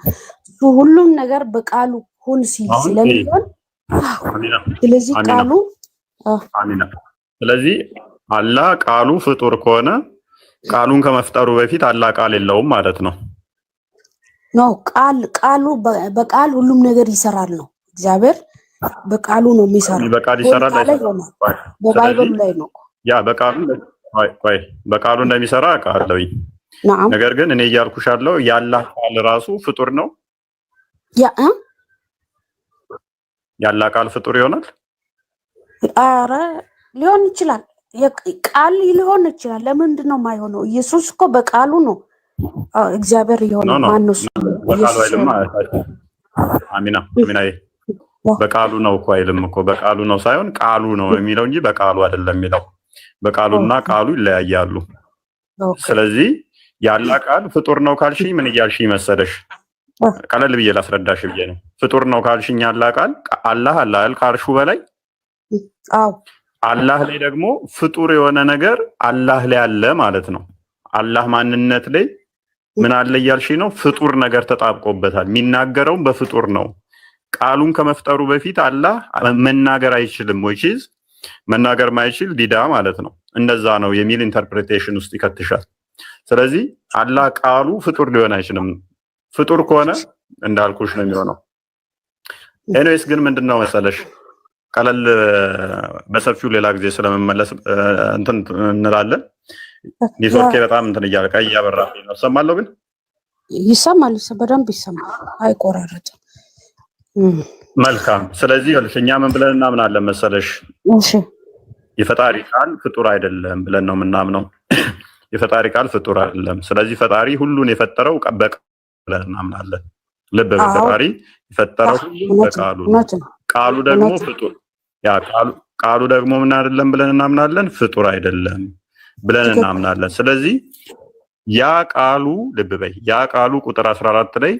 እሱ ሁሉም ነገር በቃሉ ሁን ሲል አሁን ስለሚሆን አሚና ስለዚህ አሚና ቃሉ አሚና። ስለዚህ አላህ ቃሉ ፍጡር ከሆነ ቃሉን ከመፍጠሩ በፊት አላህ ቃል የለውም ማለት ነው። ነው ቃል ቃሉ በቃል ሁሉም ነገር ይሰራል ነው። እግዚአብሔር በቃሉ ነው የሚሰራው። በቃል ሁን ይሰራል ካለ አይሰራም? ይሆናል። ቆይ፣ ስለዚህ በ Bible ኡ ላይ ነው። ያ በቃሉ፣ ቆይ ቆይ፣ በቃሉ እንደሚሰራ አውቃለሁኝ። نعم። ነገር ግን እኔ እያልኩሽ ያለው የአላህ ቃል ራሱ ፍጡር ነው። ያ እ? ያላህ ቃል ፍጡር ይሆናል? አረ ሊሆን ይችላል፣ ቃል ሊሆን ይችላል። ለምንድን ነው የማይሆነው? ኢየሱስ እኮ በቃሉ ነው እግዚአብሔር No. የሆነው። No. ማነው እሱ? በቃሉ ኢየሱስ አይልማ። የሆነው። አሚና፣ አሚና፣ በቃሉ ነው እኮ አይልም እኮ። በቃሉ ነው ሳይሆን ቃሉ ነው የሚለው እንጂ በቃሉ አይደለም የሚለው። በቃሉና ቃሉ ይለያያሉ። ስለዚህ ያላህ ቃል ፍጡር ነው ካልሽኝ ምን እያልሽኝ መሰለሽ? ቀለል ብዬ ላስረዳሽ ብዬ ነው። ፍጡር ነው ካልሽኝ ያላህ ቃል አላህ አለ አይደል? ከአርሹ በላይ። አዎ። አላህ ላይ ደግሞ ፍጡር የሆነ ነገር አላህ ላይ አለ ማለት ነው። አላህ ማንነት ላይ ምን አለ እያልሽኝ ነው? ፍጡር ነገር ተጣብቆበታል። የሚናገረውም በፍጡር ነው። ቃሉን ከመፍጠሩ በፊት አላህ መናገር አይችልም። Which is መናገር ማይችል ዲዳ ማለት ነው። እንደዛ ነው የሚል interpretation ውስጥ ይከትሻል። ስለዚህ አላህ ቃሉ ፍጡር ሊሆን አይችልም። ፍጡር ከሆነ እንዳልኩሽ ነው የሚሆነው። Anyways ግን ምንድን ነው መሰለሽ፣ ቀለል በሰፊው ሌላ ጊዜ ስለመመለስ እንትን እንላለን። ኔትወርኬ በጣም እንትን እያለ ቀይ እያበራብኝ ነው። እሰማለሁ ግን። ይሰማል፣ በደንብ ይሰማል፣ አይቆራረጥም። መልካም። ስለዚህ ይኸውልሽ እኛ ምን ብለን እናምናለን መሰለሽ? እሺ። የፈጣሪ ቃል ፍጡር አይደለም ብለን ነው የምናምነው። የፈጣሪ ቃል ፍጡር አይደለም። ስለዚህ ፈጣሪ ሁሉን የፈጠረው በቃሉ ብለን እናምናለን። ልብ በል፣ ፈጣሪ የፈጠረው ሁሉን በቃሉ ነው። ቃሉ ደግሞ ፍጡር ያ ቃሉ ደግሞ ምን አይደለም ብለን እናምናለን? ፍጡር አይደለም ብለን እናምናለን። ስለዚህ ያ ቃሉ፣ ልብ በይ፣ ያ ቃሉ ቁጥር 14 ላይ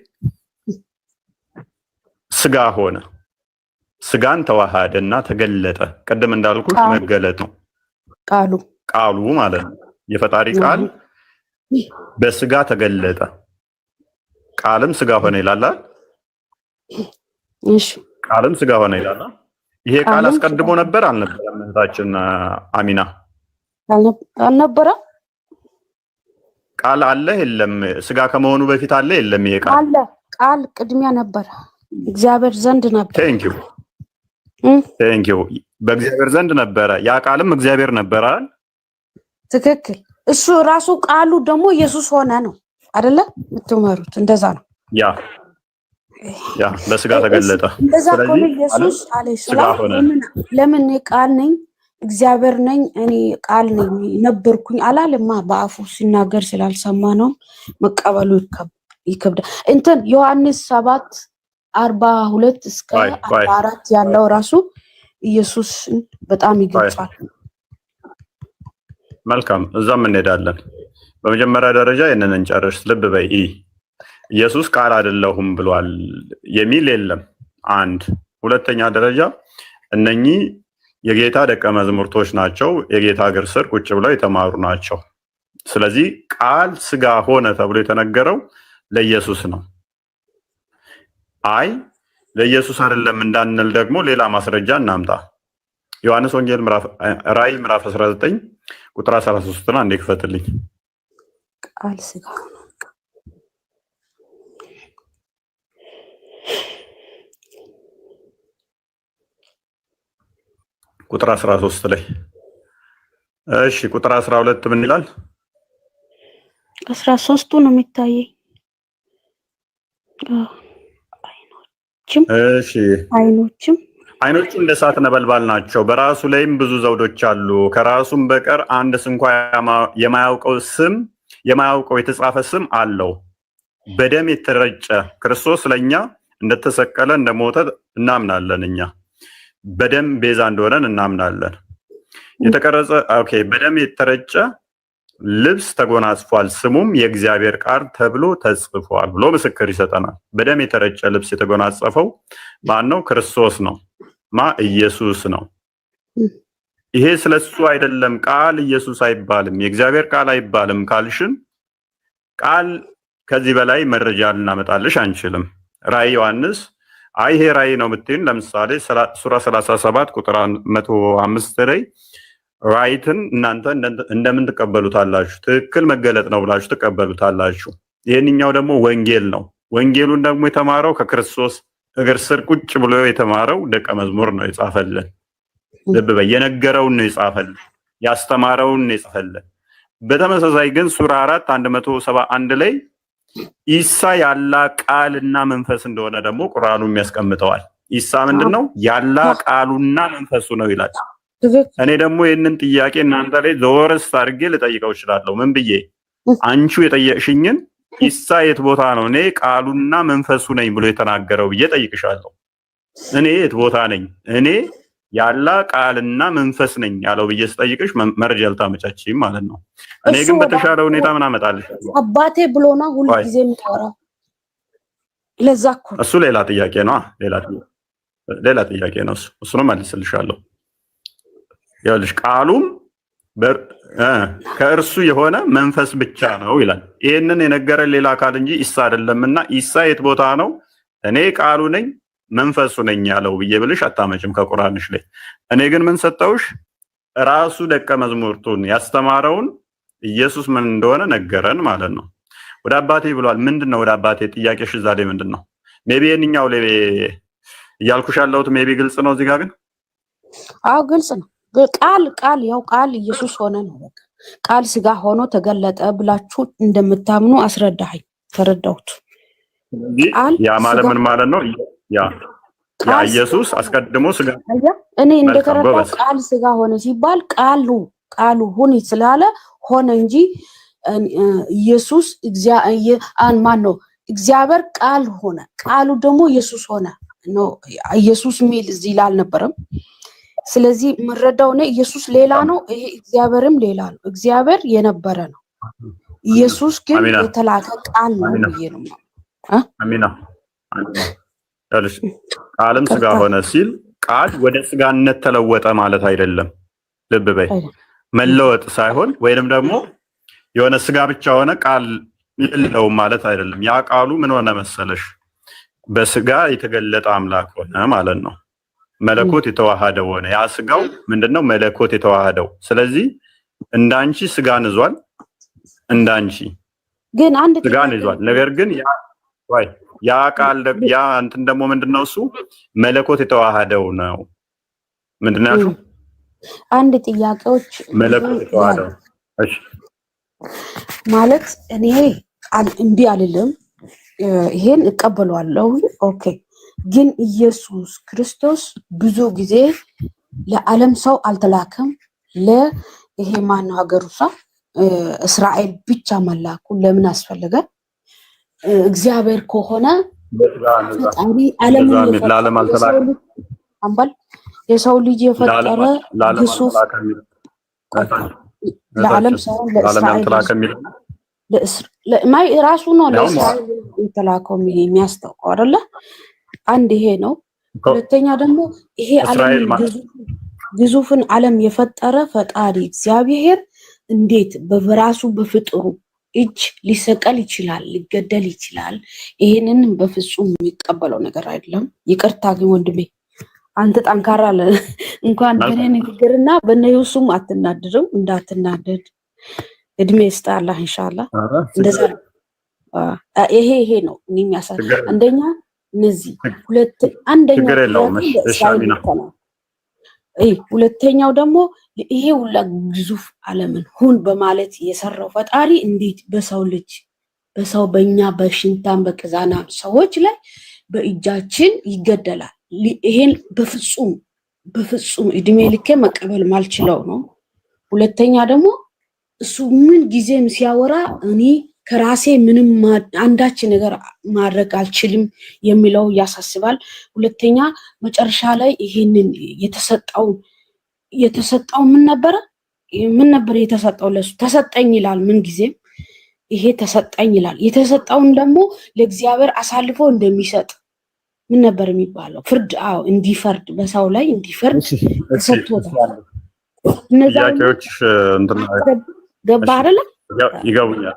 ስጋ ሆነ፣ ስጋን ተዋሃደ እና ተገለጠ። ቅድም እንዳልኩት መገለጥ ነው። ቃሉ። ቃሉ ማለት ነው። የፈጣሪ ቃል በስጋ ተገለጠ፣ ቃልም ስጋ ሆነ ይላል። እሺ። ቃልም ስጋ ሆነ ይላል። ይሄ ቃል አስቀድሞ ነበር አልነበረም? እህታችን አሚና። አልነበረም። ቃል አለ የለም? ስጋ ከመሆኑ በፊት አለ የለም? ይሄ ቃል? አለ። ቃል ቅድሚያ ነበረ፣ እግዚአብሔር ዘንድ ነበር። Thank you, thank you። በእግዚአብሔር ዘንድ ነበረ፣ ያ ቃልም እግዚአብሔር ነበረ አይደል? ትክክል። እሱ ራሱ ቃሉ ደግሞ ኢየሱስ ሆነ ነው አይደለ? የምትመሩት እንደዛ ነው። Yeah፣ በስጋ ተገለጠ። እንደዛ ከሆነ ስለዚህ ኢየሱስ አለይሂ ስጋ ሰላም ሆነ። ለምን እኔ ቃል ነኝ፣ እግዚአብሔር ነኝ፣ እኔ ቃል ነኝ ነበርኩኝ አላለማ። በአፉ ሲናገር ስላልሰማ ነው መቀበሉ ይከብዳል። እንትን ዮሐንስ 7:42 እስከ ቆይ ቆይ። 44 ያለው ራሱ ኢየሱስን በጣም ይገልጻል። መልካም፣ እዛም እንሄዳለን። በመጀመሪያ ደረጃ ይህንን እንጨርስ። ልብ በይ፣ ኢየሱስ ቃል አይደለሁም ብሏል የሚል የለም። አንድ ሁለተኛ ደረጃ እነኚህ የጌታ ደቀ መዛሙርቶች ናቸው። የጌታ እግር ስር ቁጭ ብለው የተማሩ ናቸው። ስለዚህ ቃል ስጋ ሆነ ተብሎ የተነገረው ለኢየሱስ ነው። አይ ለኢየሱስ አይደለም እንዳንል ደግሞ ሌላ ማስረጃ እናምጣ። ዮሐንስ ወንጌል ራእይ ምዕራፍ 19 ቁጥር 13 አንዴ ክፈትልኝ። ቃል ስጋ ሆነ። ቁጥር 13 ላይ። እሺ፣ ቁጥር 12 ምን ይላል? 13ቱ ነው የሚታየኝ። አይኖችም እሺ። አይኖችም አይኖቹ እንደ እሳት ነበልባል ናቸው፣ በራሱ ላይም ብዙ ዘውዶች አሉ። ከራሱም በቀር አንድ ስንኳ የማያውቀው ስም የማያውቀው የተጻፈ ስም አለው። በደም የተረጨ፣ ክርስቶስ ለእኛ እንደተሰቀለ እንደሞተ እናምናለን። እኛ በደም ቤዛ እንደሆነን እናምናለን። የተቀረጸ okay፣ በደም የተረጨ ልብስ ተጎናጽፏል፣ ስሙም የእግዚአብሔር ቃል ተብሎ ተጽፏል ብሎ ምስክር ይሰጠናል። በደም የተረጨ ልብስ የተጎናጸፈው ማን ነው? ክርስቶስ ነው። ማ ኢየሱስ ነው። ይሄ ስለሱ አይደለም። ቃል ኢየሱስ አይባልም፣ የእግዚአብሔር ቃል አይባልም ካልሽን ቃል ከዚህ በላይ መረጃ ልናመጣልሽ አንችልም። ራእይ ዮሐንስ፣ አይ ይሄ ራእይ ነው የምትይን፣ ለምሳሌ ሱራ 37 ቁጥር 105 ላይ ራእይትን እናንተ እንደምን ትቀበሉታላችሁ? ትክክል መገለጥ ነው ብላችሁ ትቀበሉታላችሁ። ይህንኛው ደግሞ ወንጌል ነው። ወንጌሉን ደግሞ የተማረው ከክርስቶስ እግር ስር ቁጭ ብሎ የተማረው ደቀ መዝሙር ነው የጻፈልን። ልብ በይ፣ የነገረውን ነው የጻፈልን፣ ያስተማረውን ነው የጻፈልን። በተመሳሳይ ግን ሱራ 4 171 ላይ ኢሳ ያላህ ቃልና መንፈስ እንደሆነ ደግሞ ቁርአኑ የሚያስቀምጠዋል። ኢሳ ምንድን ነው? ያላ ቃሉና መንፈሱ ነው ይላል። ትክክል። እኔ ደግሞ ይህንን ጥያቄ እናንተ ላይ ዘወርስ አድርጌ ልጠይቀው እችላለሁ። ምን ብዬ? አንቺው የጠየቅሽኝን ኢሳ የት ቦታ ነው እኔ ቃሉና መንፈሱ ነኝ ብሎ የተናገረው ብዬ ጠይቅሻለሁ። እኔ የት ቦታ ነኝ እኔ ያላ ቃልና መንፈስ ነኝ ያለው ብዬ ስጠይቅሽ መረጃ ልታመጫችም ማለት ነው። እኔ እሱ ግን ወደ በተሻለ ሁኔታ ምን አመጣልሻለሁ? አባቴ ብሎ ነው ሁል ቆይ ጊዜ የሚያወራው። ለዛ እኮ ነው። እሱ ሌላ ጥያቄ ነው። ሌላ ጥያቄ ነው። እሱንም መልስልሻለሁ። ይኸውልሽ ቃሉም ከእርሱ የሆነ መንፈስ ብቻ ነው ይላል። ይህንን የነገረን ሌላ አካል እንጂ ኢሳ አይደለምና ኢሳ የት ቦታ ነው እኔ ቃሉ ነኝ መንፈሱ ነኝ ያለው ብዬ ብልሽ አታመጭም ከቁርአንሽ ላይ። እኔ ግን ምን ሰጠውሽ? ራሱ ደቀ መዝሙርቱን ያስተማረውን ኢየሱስ ምን እንደሆነ ነገረን ማለት ነው። ወደ አባቴ ብሏል። ምንድን ነው ወደ አባቴ? ጥያቄሽ እዛ ላይ ምንድን ነው? Maybe የትኛው ላይ እያልኩሽ ያለሁት maybe ግልጽ ነው። እዚህ ጋር ግን አዎ ግልጽ ነው። ቃል ቃል ያው ቃል ኢየሱስ ሆነ ነው። በቃ ቃል ስጋ ሆኖ ተገለጠ ብላችሁ እንደምታምኑ አስረዳኸኝ፣ ተረዳሁት። ስለዚህ ቃል ያ ማለት ስጋ ምን ማለት ነው? ያ ያ ቃል ስጋ ኢየሱስ ሆነ። አስቀድሞ ስጋ አየህ፣ እኔ መልካም እንደተረዳው ጎበዝ። ቃል ስጋ ሆነ ሲባል ቃሉ ቃሉ ሁን ስላለ ሆነ እንጂ ኢየሱስ ማን ነው? እግዚአብሔር ቃል ሆነ፣ ቃሉ ደግሞ ኢየሱስ ሆነ ነው። ኢየሱስ የሚል እዚህ ላይ አልነበረም። ስለዚህ የምረዳው እኔ ኢየሱስ ሌላ ነው፣ ይሄ እግዚአብሔርም ሌላ ነው። እግዚአብሔር የነበረ ነው፣ ኢየሱስ ግን አሚና የተላከ ቃል ነው አሚና ብዬ ነው የማምነው። እ? አሚና አሚና ይኸውልሽ ቃልም ስጋ ይቅርታ ሆነ ሲል ቃል ወደ ስጋነት ተለወጠ ማለት አይደለም። ልብ በይ። መለወጥ ሳይሆን ወይንም ደግሞ የሆነ ስጋ ብቻ ሆነ ቃል የለውም ማለት አይደለም። ያ ቃሉ ምን ሆነ መሰለሽ? በስጋ የተገለጠ አምላክ ሆነ ማለት ነው። መለኮት የተዋሃደው ሆነ። ያ ስጋው ምንድነው? መለኮት የተዋሃደው። ስለዚህ እንዳንቺ ስጋን ይዟል፣ እንዳንቺ ግን አንድ ስጋን ጥያቄ ይዟል። ነገር ግን ያ ወይ ያ ቃል ያ እንትን ደግሞ ምንድነው? እሱ መለኮት የተዋሃደው ነው። ምንድነው ያልሽው? አንድ ጥያቄዎች ብዙ መለኮት ያሉ የተዋሃደው። እሺ ማለት እኔ እምቢ አልልም፣ ይሄን እቀበለዋለሁ። Okay፣ ግን ኢየሱስ ክርስቶስ ብዙ ጊዜ ለዓለም ሰው አልተላከም። ለይሄ ማነው ሀገሩ ሳ እስራኤል ብቻ መላኩ ለምን አስፈለገ? እግዚአብሔር ከሆነ እንደዛ እንደዛ ፈጣሪ እንደዛ ዓለምን የሚል የፈጠረ ለዓለም የሰው አልተላከም ልጅ አምባል የሰው ልጅ ለዓለም የፈጠረ ለዓለም ግዙፍ አልተላከም የሚል ቆይ ለዓለም እህታችን ሳይሆን ለዓለም ለእስራኤል ያልተላከ ሕዝብ የሚል ማይ ራሱ ነው ያውም ለእስራኤል የተላከው የሚያስታውቀው አይደለ? አንድ ይሄ ነው። እኮ ሁለተኛ ደግሞ ይሄ እስራኤል ዓለምን ማለት ግዙፍን ዓለም የፈጠረ ፈጣሪ እግዚአብሔር እንዴት በራሱ በፍጥሩ እጅ ሊሰቀል ይችላል? ሊገደል ይችላል? ይሄንን በፍጹም የሚቀበለው ነገር አይደለም። ይቅርታ ግን ወንድሜ አንተ ጠንካራ አለ እንኳን በእኔ መልካም ንግግርና በእነ ዩሱም አትናደድም። እንዳትናደድ እድሜ ይስጥህ አላህ ኢንሻአላህ። ኧረ እንደዛ ችግር ነው። ይሄ ይሄ ነው እኔ የሚያሳ ችግር አንደኛ እነዚህ ሁለት አንደኛው ችግር ጥያቄ የለውም። እሺ እሺ ለእስራኤል አሚና ብቻ ነው። ሁለተኛው ደግሞ ይሄ ሁላ ግዙፍ ዓለምን ሁን በማለት የሰራው ፈጣሪ እንዴት በሰው ልጅ በሰው በእኛ በሽንታም በቅዛናም ሰዎች ላይ በእጃችን ይገደላል? ይሄን በፍጹም በፍጹም እድሜ ልኬ መቀበል ማልችለው ነው። ሁለተኛ ደግሞ እሱ ምን ጊዜም ሲያወራ እኔ ከራሴ ምንም አንዳች ነገር ማድረግ አልችልም የሚለው ያሳስባል። ሁለተኛ መጨረሻ ላይ ይሄንን የተሰጠው የተሰጠው ምን ነበረ? ምን ነበር የተሰጠው? ለሱ ተሰጠኝ ይላል። ምን ጊዜም ይሄ ተሰጠኝ ይላል። የተሰጠውን ደግሞ ለእግዚአብሔር አሳልፎ እንደሚሰጥ ምን ነበር የሚባለው? ፍርድ። አዎ፣ እንዲፈርድ በሰው ላይ እንዲፈርድ እሺ እሺ ተሰጥቶታል። እነዛ ሁሉ ጥያቄዎች እንትን ገባ እሺ አይደለ? ይገቡኛል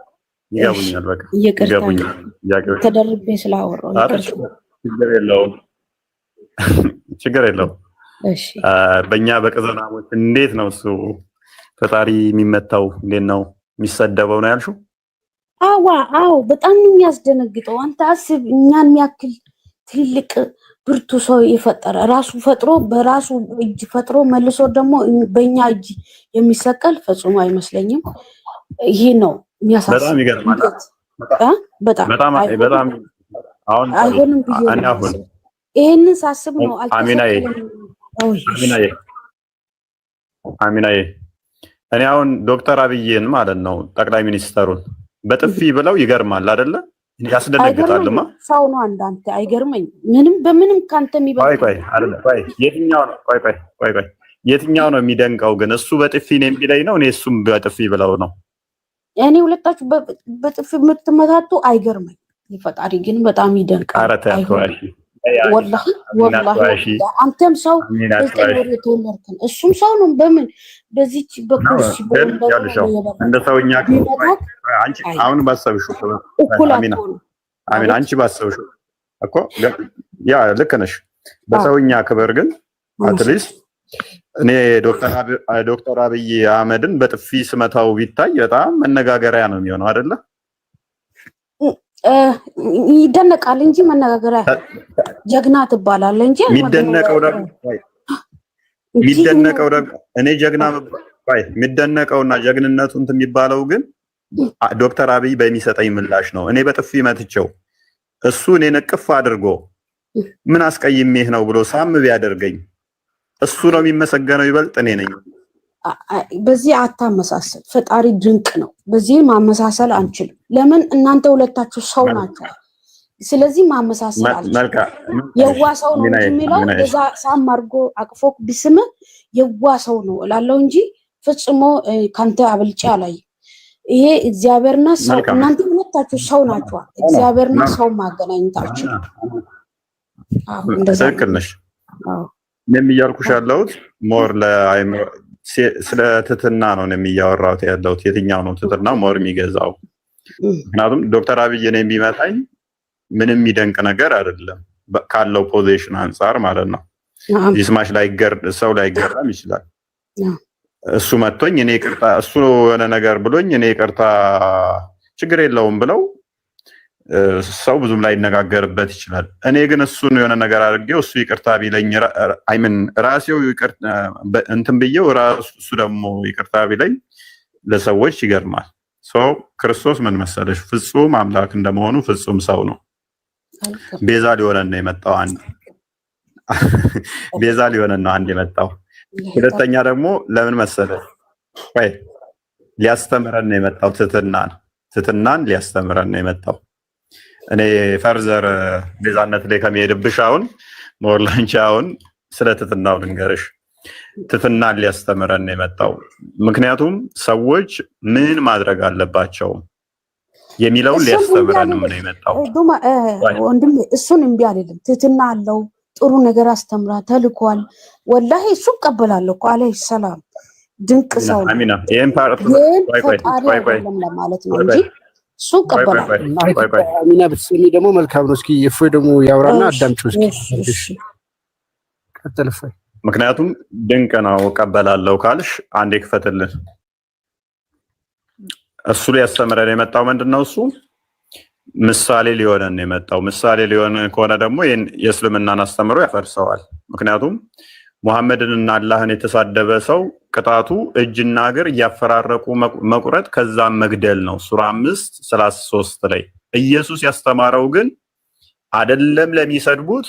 እሺ ይገቡኛል፣ በቃ ይቅርታ ይገቡኛል ጥያቄዎች። ተደርቤ ስላወራው ኧረ ይቅርታ። ችግር የለውም ችግር የለውም። እሺ በእኛ በቅዘናሞች እንዴት ነው እሱ ፈጣሪ የሚመታው? እንዴት ነው የሚሰደበው ነው ያልሽው? አዋ አዎ፣ በጣም ነው የሚያስደነግጠው። አንተ አስብ፣ እኛን የሚያክል ትልቅ ብርቱ ሰው የፈጠረ ራሱ ፈጥሮ በራሱ እጅ ፈጥሮ መልሶ ደግሞ በእኛ እጅ የሚሰቀል ፈጽሞ አይመስለኝም። ይሄ ነው በጣም የሚያሳስብ። ይገርማል። እንዴት እ? በጣም በጣም አይሆንም በጣም አሁን አይሆንም ብዬ እኔ ነው አሁን የማስበው። ይሄንን ሳስብ ነው አሚናዬ አልተሰቀለም። ኦይ፣ አሚናዬ፣ አሚናዬ፣ እኔ አሁን ዶክተር አብይን ማለት ነው ጠቅላይ ሚኒስተሩን በጥፊ ብለው ይገርማል አይደለ? ያስደነግጣልማ። አይገርመኝም። ሰው ነው አንዳንተ አይገርመኝም። ምንም በምንም ካንተ ቆይ የሚበልጥ ቆይ አይደለ፣ ቆይ የትኛው ነው? ቆይ ቆይ ቆይ ቆይ የትኛው ነው የሚደንቀው ግን? እሱ በጥፊ ነው የሚለኝ ነው እኔ እሱም በጥፊ ብለው ነው? እኔ ሁለታችሁ በጥፊ የምትመታቱ አይገርመኝ። ፈጣሪ ግን በጣም ይደንቃል። ኧረ ተይ አይሆንም። አትዋሺ። ወላሂ ወላሂ አንተም ሰው አሚና በ9 አትዋሺ። ወር የተወለድክን እሱም ሰው ነው። በምን በዚች በኩርሲ ግን በወንበር ይኸውልሽ ነው የበላው። እንደ ሰውኛ ቢመታት አንቺ አሁን ባሰብሽው እኩል አሚና አትሆኑም። አሚና፣ አንቺ ባሰብሽው እኮ ያ ልክ ነሽ። በሰውኛ ክብር ግን at least እኔ ዶክተር አብይ አህመድን በጥፊ ስመታው ቢታይ በጣም መነጋገሪያ ነው የሚሆነው አይደለ? ይደነቃል እንጂ መነጋገሪያ ጀግና ትባላለህ እንጂ የሚደነቀው ደግሞ የሚደነቀው ደግሞ እኔ ጀግና ቆይ የሚደነቀውና ጀግንነቱ እንትን የሚባለው ግን ዶክተር አብይ በሚሰጠኝ ምላሽ ነው። እኔ በጥፊ መትቸው እሱ እኔን እቅፍ አድርጎ ምን አስቀይሜህ ነው ብሎ ሳም ቢያደርገኝ እሱ ነው የሚመሰገነው ይበልጥ እኔ ነኝ። በዚህ አታመሳሰል። ፈጣሪ ድንቅ ነው። በዚህ ማመሳሰል አንችልም። ለምን እናንተ ሁለታችሁ ሰው ናቸው። ስለዚህ ማመሳሰል አልችልም። መልካም የዋ ሰው ነው እንጂ የሚለው እዛ ሳም አድርጎ አቅፎ ቢስምህ የዋ ሰው ነው እላለሁ እንጂ ፈጽሞ ካንተ አብልጬ አላይም። ይሄ እግዚአብሔርና ሰው እናንተ ሁለታችሁ ሰው ናችኋል። እግዚአብሔርና ሰው ማገናኘት አልችልም። አዎ እንደዛ ነው። ትክክል ነሽ። እኔም እያልኩሽ ያለሁት more ለአይምሮ ስለ ትህትና ነው እኔም እያወራሁት ያለሁት። የትኛው ነው ትህትና more የሚገዛው? ምክንያቱም ዶክተር አብይ እኔን ቢመታኝ ምንም የሚደንቅ ነገር አይደለም ካለው position አንጻር ማለት ነው። ይስማሽ ሰው ላይገረም ይችላል። እሱ መጥቶኝ እኔ ይቅርታ እሱ የሆነ ነገር ብሎኝ እኔ ይቅርታ ችግር የለውም ብለው ሰው ብዙም ላይነጋገርበት ይችላል። እኔ ግን እሱን የሆነ ነገር አድርጌው እሱ ይቅርታ ቢለኝ I mean ራሴው እንትን ብዬው ራሱ እሱ ደግሞ ይቅርታ ቢለኝ ለሰዎች ይገርማል። So ክርስቶስ ምን መሰለሽ ፍጹም አምላክ እንደመሆኑ ፍጹም ሰው ነው። ቤዛ ሊሆነን ነው የመጣው። አንድ ቤዛ ሊሆነን ነው አንድ የመጣው። ሁለተኛ ደግሞ ለምን መሰለሽ ቆይ ሊያስተምረን ነው የመጣው። ትህትናን ሊያስተምረን ነው የመጣው። እኔ further ቤዛነት ላይ ከሚሄድብሽ አሁን more ላንቺ አሁን ስለ ትህትናው ልንገርሽ። ትህትናን ሊያስተምረን ነው የመጣው። ምክንያቱም ሰዎች ምን ማድረግ አለባቸው የሚለውን እሱን እምቢ ሊያስተምረንም ነው አልልም። የመጣው። ዱማ ወንድሜ እሱን እምቢ አልልም። ትህትና አለው፣ ጥሩ ነገር አስተምራ ተልኳል። ወላሂ እሱ እቀበላለሁ እኮ አለይሂ ሰላም ድንቅ ሰው ነው። አሚና ይህን part ግን ቆይ ቆይ ፈጣሪ ቆይ ቆይ አይደለም ለማለት ነው ቆይ እንጂ ቆይ እሱ ቆይ ቆይ እቀበላለሁ። ቆይ ቆይ ቆይ አሚና ብትሰሚ ደግሞ መልካም ነው። እስኪ እፎይ ደግሞ ያውራና እሺ አዳምጪው እስኪ። እሺ እሺ። ቀጥል እፎይ። ምክንያቱም ድንቅ ነው እቀበላለሁ ካልሽ አንዴ ክፈትልን። እሱ ሊያስተምረን የመጣው ምንድን ነው? እሱ ምሳሌ ሊሆነን ነው የመጣው። ምሳሌ ሊሆነን ከሆነ ደግሞ ይህን የእስልምናን አስተምሮ ያፈርሰዋል። ምክንያቱም ሙሐመድንና አላህን የተሳደበ ሰው ቅጣቱ እጅና እግር እያፈራረቁ መቁረጥ ከዛም መግደል ነው። ሱራ 5:33 ላይ ኢየሱስ ያስተማረው ግን አደለም ለሚሰድቡት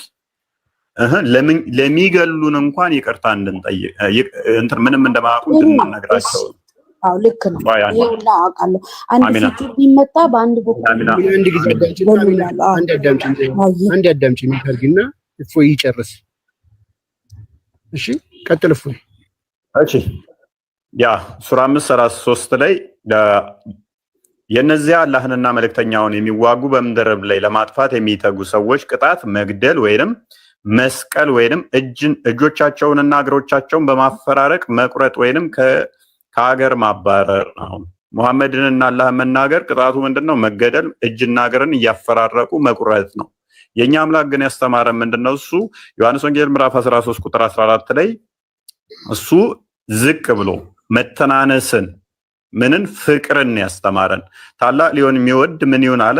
እህ ለሚገሉን እንኳን ይቅርታ እንድንጠይቅ እንትን ምንም እንደማያውቁ እንድንነግራቸው። አዎ ልክ ነው። ቆይ አንዴ ይሄ ሁላ አውቃለሁ። አንድ አሚና ፊቱ ቢመታ በአንድ በኩል አሚና አንድ ጊዜ አዳምጪ፣ አሚና አንድ አዳምጪ፣ አንድ አዳምጪ የሚታርጊና እፎይ ይጨርስ። እሺ ቀጥል እፎይ። እሺ ያ ሱራ 5:33 ላይ የእነዚያ አላህንና መልእክተኛውን የሚዋጉ በምድር ላይ ለማጥፋት የሚተጉ ሰዎች ቅጣት መግደል ወይንም መስቀል ወይንም እጆቻቸውንና እግሮቻቸውን በማፈራረቅ መቁረጥ ወይንም ከሀገር ማባረር ነው። ሙሐመድንና አላህን መናገር ቅጣቱ ምንድን ነው? መገደል፣ እጅና እግርን እያፈራረቁ መቁረጥ ነው። የእኛ አምላክ ግን ያስተማረን ምንድን ነው? እሱ ዮሐንስ ወንጌል ምዕራፍ 13 ቁጥር 14 ላይ እሱ ዝቅ ብሎ መተናነስን ምንን ፍቅርን ያስተማረን። ታላቅ ሊሆን የሚወድ ምን ይሁን አለ?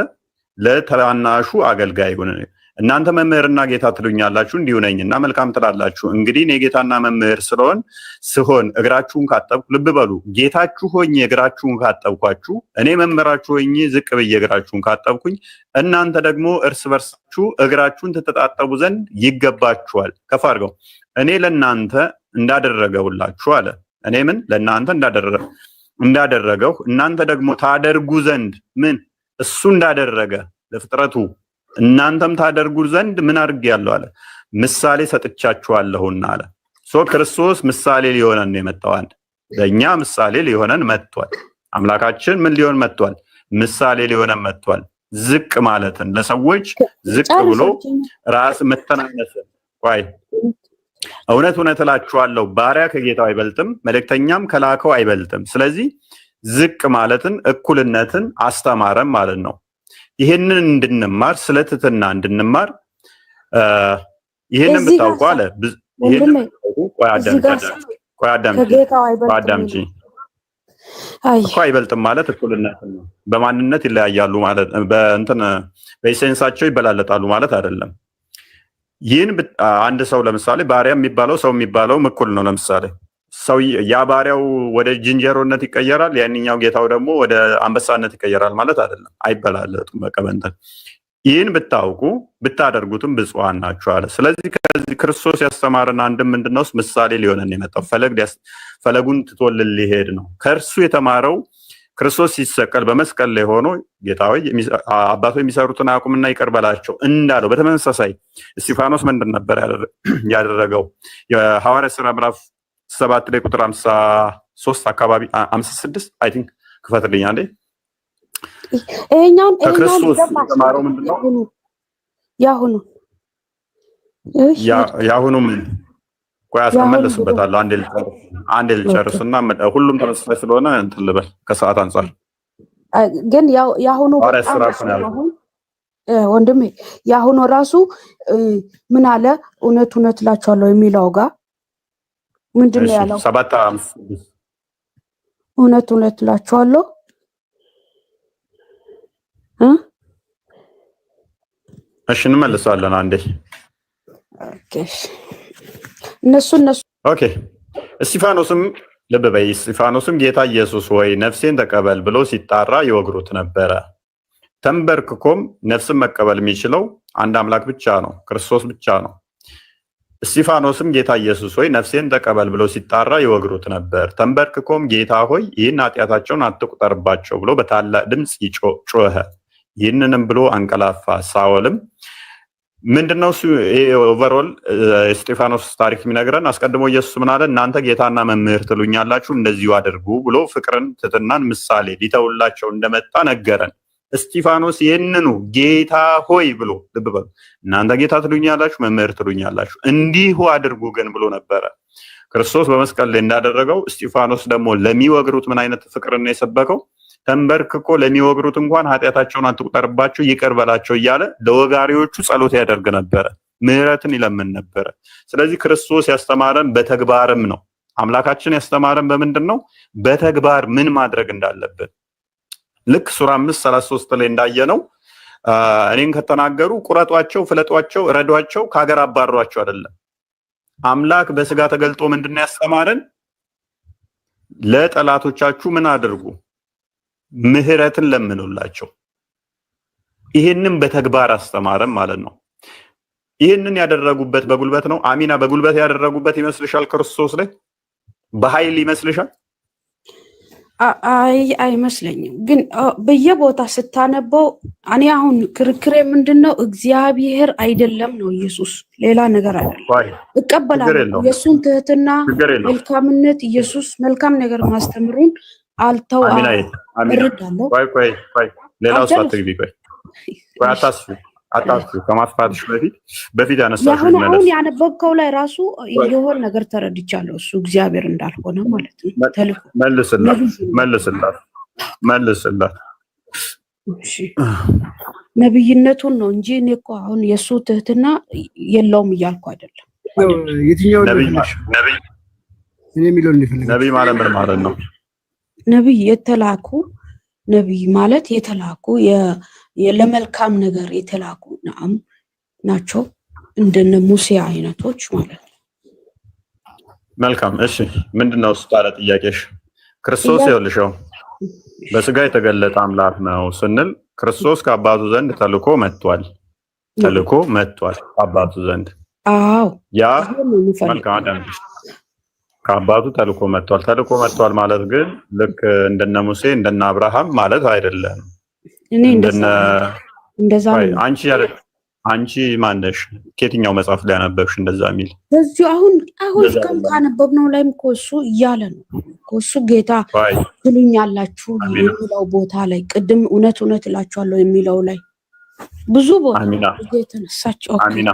ለታናሹ አገልጋይ ይሁን። እናንተ መምህርና ጌታ ትሉኛላችሁ፣ እንዲሁ ነኝና መልካም ትላላችሁ። እንግዲህ እኔ ጌታና መምህር ስሆን እግራችሁን ካጠብኩ፣ ልብ በሉ፣ ጌታችሁ ሆኜ እግራችሁን ካጠብኳችሁ፣ እኔ መምህራችሁ ሆኜ ዝቅ ብዬ እግራችሁን ካጠብኩኝ፣ እናንተ ደግሞ እርስ በርሳችሁ እግራችሁን ትተጣጠቡ ዘንድ ይገባችኋል። ከፍ አድርገው፣ እኔ ለእናንተ እንዳደረገውላችሁ አለ። እኔ ምን ለእናንተ እንዳደረገው እናንተ ደግሞ ታደርጉ ዘንድ፣ ምን እሱ እንዳደረገ ለፍጥረቱ እናንተም ታደርጉ ዘንድ ምን አድርጌያለሁ አለ፣ ምሳሌ ሰጥቻችኋለሁና አለ። So ክርስቶስ ምሳሌ ሊሆነን ነው የመጣው። አንድ ለእኛ ምሳሌ ሊሆነን መጥቷል። አምላካችን ምን ሊሆን መጥቷል? ምሳሌ ሊሆነን መጥቷል። ዝቅ ማለትን፣ ለሰዎች ዝቅ ብሎ ራስ መተናነስን። ቆይ፣ እውነት እውነት እላችኋለሁ ባሪያ ከጌታው አይበልጥም፣ መልእክተኛም ከላከው አይበልጥም። ስለዚህ ዝቅ ማለትን፣ እኩልነትን አስተማረም ማለት ነው። ይህንን እንድንማር፣ ስለ ትህትና እንድንማር ይህንን ብታውቁ አለ። ቆይ አዳምጪ፣ አዳምጪ እኮ። አይበልጥም ማለት እኩልነትን ነው። በማንነት ይለያያሉ ማለት፣ በእንትን በ essence ኣቸው ይበላለጣሉ ማለት አይደለም። ይህን አንድ ሰው ለምሳሌ ባሪያ የሚባለው ሰው የሚባለው እኩል ነው። ለምሳሌ ሰው ያ ባሪያው ወደ ዝንጀሮነት ይቀየራል፣ ያንኛው ጌታው ደግሞ ወደ አንበሳነት ይቀየራል ማለት አይደለም። አይበላለጡም። በቃ በእንትን ይህን ብታውቁ ብታደርጉትም ብፁዓን ናችሁ አለ። ስለዚህ ከዚህ ክርስቶስ ያስተማረን አንድም ምንድነው? ምሳሌ ሊሆነን የመጣው ፈለጉን ትቶልን ሊሄድ ነው። ከእርሱ የተማረው ክርስቶስ ሲሰቀል በመስቀል ላይ ሆኖ ጌታ ሆይ፣ አባቶ የሚሰሩትን አያውቁምና ይቅር በላቸው እንዳለው፣ በተመሳሳይ እስጢፋኖስ ምንድን ነበር ያደረገው? የሐዋርያት ሥራ ምዕራፍ 7 ላይ ቁጥር 53 አካባቢ፣ 56 I think፣ ክፈትልኝ አንዴ። ይሄኛውን ከክርስቶስ የተማረው ምንድን ነው? ያሁኑ። የአሁኑ ምን? ቆይ እመለስበታለሁ። አንዴ ልጨርስና ሁሉም ተመሳሳይ ስለሆነ እንትን ልበል ከሰዓት አንጻር። ግን የአሁኑ በጣም አሁን ወንድሜ የአሁኑ ራሱ ምን አለ? እውነት እውነት እላችኋለሁ የሚለው ጋር ምንድን ነው ያለው? 7። እውነት እውነት እላችኋለሁ። እሺ እንመልሳለን አንዴ። Okay። እነሱ እነሱ Okay። እስጢፋኖስም፣ ልብ በይ፣ እስጢፋኖስም ጌታ ኢየሱስ ሆይ ነፍሴን ተቀበል ብሎ ሲጣራ ይወግሩት ነበረ። ተንበርክኮም፣ ነፍስን መቀበል የሚችለው አንድ አምላክ ብቻ ነው፣ ክርስቶስ ብቻ ነው። እስጢፋኖስም ጌታ ኢየሱስ ሆይ ነፍሴን ተቀበል ብሎ ሲጣራ ይወግሩት ነበር። ተንበርክኮም ጌታ ሆይ ይህን ኃጢአታቸውን አትቁጠርባቸው ብሎ በታላቅ ድምፅ ጮኸ። ይህንንም ብሎ አንቀላፋ። ሳውልም ምንድነው እሱ overall እስጢፋኖስ ታሪክ የሚነግረን? አስቀድሞ ኢየሱስ ምን አለ? እናንተ ጌታና መምህር ትሉኛላችሁ፣ እንደዚሁ አድርጉ ብሎ ፍቅርን፣ ትህትናን ምሳሌ ሊተውላቸው እንደመጣ ነገረን። እስጢፋኖስ ይህንኑ ጌታ ሆይ ብሎ፣ ልብ በሉ፣ እናንተ ጌታ ትሉኛላችሁ፣ መምህር ትሉኛላችሁ፣ እንዲሁ አድርጉ ግን ብሎ ነበረ። ክርስቶስ በመስቀል ላይ እንዳደረገው እስጢፋኖስ ደግሞ ለሚወግሩት ምን አይነት ፍቅርን ነው የሰበከው? ተንበርክኮ ለሚወግሩት እንኳን ኃጢአታቸውን አትቁጠርባቸው፣ ይቅር በላቸው እያለ ለወጋሪዎቹ ጸሎት ያደርግ ነበረ። ምሕረትን ይለምን ነበረ። ስለዚህ ክርስቶስ ያስተማረን በተግባርም ነው። አምላካችን ያስተማረን በምንድን ነው? በተግባር ምን ማድረግ እንዳለብን። ልክ ሱራ 5:33 ላይ እንዳየነው እኔን ከተናገሩ ቁረጧቸው፣ ፍለጧቸው፣ እረዷቸው፣ ከሀገር አባሯቸው አይደለም። አምላክ በስጋ ተገልጦ ምንድን ነው ያስተማረን? ለጠላቶቻችሁ ምን አድርጉ? ምህረትን ለምኑላቸው። ይህንን በተግባር አስተማረን ማለት ነው። ይህንን ያደረጉበት በጉልበት ነው። አሚና፣ በጉልበት ያደረጉበት ይመስልሻል? ክርስቶስ ላይ በኃይል ይመስልሻል? አይ፣ አይመስለኝም። ግን በየቦታ ስታነበው እኔ አሁን ክርክሬ ምንድን ነው? እግዚአብሔር አይደለም ነው ኢየሱስ፣ ሌላ ነገር አይደለም። እቀበላለሁ የእሱን ትህትና፣ መልካምነት፣ ኢየሱስ መልካም ነገር ማስተምሩን አልተው እረዳለሁ። ቆይ ቆይ ቆይ፣ ሌላ ውስጥ አትግቢ። ቆይ ቆይ፣ አታስፊ አታስፊ። ከማስፋትሽ በፊት ያነሳሽው አሁን ያነበብከው ላይ ራሱ የሆነ ነገር ተረድቻለሁ። እሱ እግዚአብሔር እንዳልሆነ ማለት ነው። ተልኮ መልስላት፣ መልስላት፣ መልስላት። እሺ፣ ነብይነቱን ነው እንጂ እኔ እኮ አሁን የእሱ ትህትና የለውም እያልኩ አይደለም። የትኛውን እኔ የሚለውን ነቢይ ማለት ምን ማለት ነው? ነቢይ የተላኩ፣ ነቢይ ማለት የተላኩ፣ ለመልካም ነገር የተላኩ ናም ናቸው፣ እንደነ ሙሴ አይነቶች ማለት ነው። መልካም። እሺ፣ ምንድነው እሱ ታዲያ ጥያቄሽ? ክርስቶስ ጥያቄ ይኸውልሽ፣ ያው በስጋ የተገለጠ አምላክ ነው ስንል ክርስቶስ ከአባቱ ዘንድ ተልኮ መጥቷል። ተልኮ መጥቷል ከአባቱ ዘንድ። አዎ። ያ ይሄ ነው የምፈልገው። መልካም፣ አዳምጪ። ከአባቱ ተልኮ መጥቷል። ተልኮ መጥቷል ማለት ግን ልክ እንደነ ሙሴ እንደነ አብርሃም ማለት አይደለም። እኔ እንደዛ እንደነ እንደዛ ቆይ፣ ነው። አንቺ ያለ አንቺ ማነሽ? ከየትኛው መጽሐፍ ላይ ያነበብሽ እንደዛ የሚል? በዚሁ አሁን እንደዛ እስካሁን አይደለም። ካነበብነው ላይም እኮ እሱ እያለ ነው እኮ፣ እሱ ጌታ ቆይ ትሉኛላችሁ አሚና የሚለው ቦታ ላይ፣ ቅድም እውነት እውነት እላችኋለሁ የሚለው ላይ ብዙ ቦታ አሚና ብዙ የተነሳች፣ okay። አሚና፣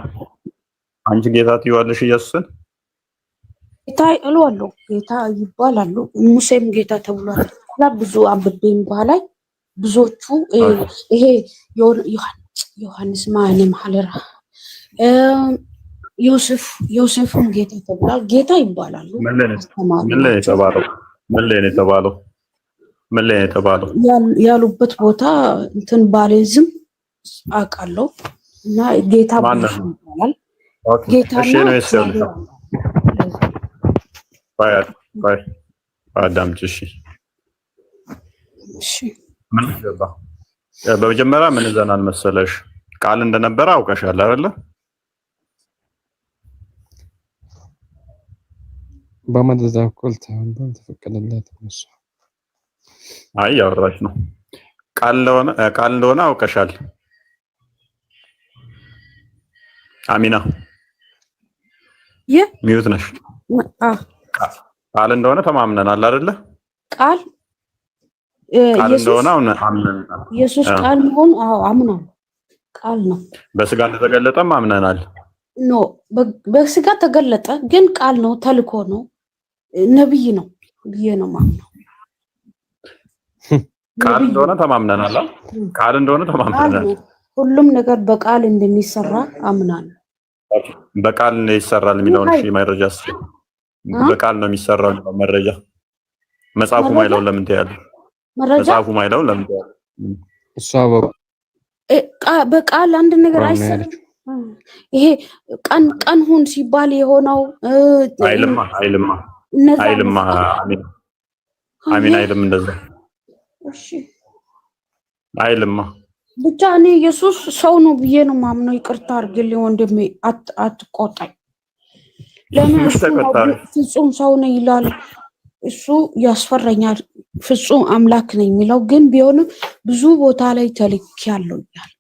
አንቺ ጌታ ትይዋለሽ ኢየሱስን? ጌታ እለዋለሁ፣ ጌታ ይባላሉ። ሙሴም ጌታ ተብሏል። እና ብዙ አንብቤም ላይ ብዙዎቹ ይሄ ዮሐንስ ማን ማለራ ዮሴፍ፣ ዮሴፍም ጌታ ተብሏል። ጌታ ይባላሉ። ምን ላይ ነው አስተማሪ ምን ላይ ነው ናቸው። የተባለው? ምን ላይ ነው የተባለው? ምን ላይ ነው የተባለው? ያሉበት ቦታ እንትን ባሌዝም አውቃለሁ እና ጌታ ማን ብዙ ነው? ይባላል። okay፣ እሺ ጌታና ነው ይኸውልሽ፣ እግዚአብሔር አለ። ቆይ ቆይ አዳምጪ። እሺ። እሺ። ምን ገባ? በመጀመሪያ ምን ይዘናል መሰለሽ? ቃል እንደነበረ አውቀሻል አይደለ? በመደዳ قلت ተፈቀደላት እሷ። አይ፣ ያወራች ነው። ቃል እንደሆነ አውቀሻል። አሚና ይህ mute ነሽ። ቃል እንደሆነ ተማምነናል አይደለ? ቃል ቃል ኢየሱስ እንደሆነ አሁን አምነናል። ኢየሱስ ቃል መሆኑ አዎ አምናለሁ። ቃል ነው። በስጋ እንደተገለጠም አምነናል። No፣ በስጋ ተገለጠ፣ ግን ቃል ነው፣ ተልኮ ነው፣ ነብይ ነው ብዬ ነው ማምነው። ቃል ነብይ እንደሆነ ተማምነናል። አ? ቃል እንደሆነ ቃል ተማምነናል። ነው። ሁሉም ነገር በቃል እንደሚሰራ አምናለሁ። በቃል ይሰራል የሚለውን እሺ፣ መረጃ እስኪ። በቃል ነው የሚሰራው የሚለው መረጃ መጽሐፉ መረጃ ማይለውን ለምን ትያለሽ? መረጃ መጽሐፉ ማይለውን ለምን ትያለሽ? እሷ በቃል አንድ ነገር በቁርአን ነው አይሰራም። ያለችው። ይሄ ቀን ቀን ሁን ሲባል የሆነው አይልማ፣ አይልማ፣ እነዛ አይልማ። አሚና፣ አሚና፣ አይልም እንደዛ። እሺ። አይልማ። ብቻ እኔ ኢየሱስ ሰው ነው ብዬ ነው ማምነው። ይቅርታ አድርግልኝ ወንድሜ፣ አትቆጣኝ። ለምን እሱ ነው ተቆጣ? ፍጹም ሰው ነው ይላል። እሱ ያስፈራኛል። ፍጹም አምላክ ነኝ የሚለው ግን ቢሆንም ብዙ ቦታ ላይ ተልኬያለሁ ይላል።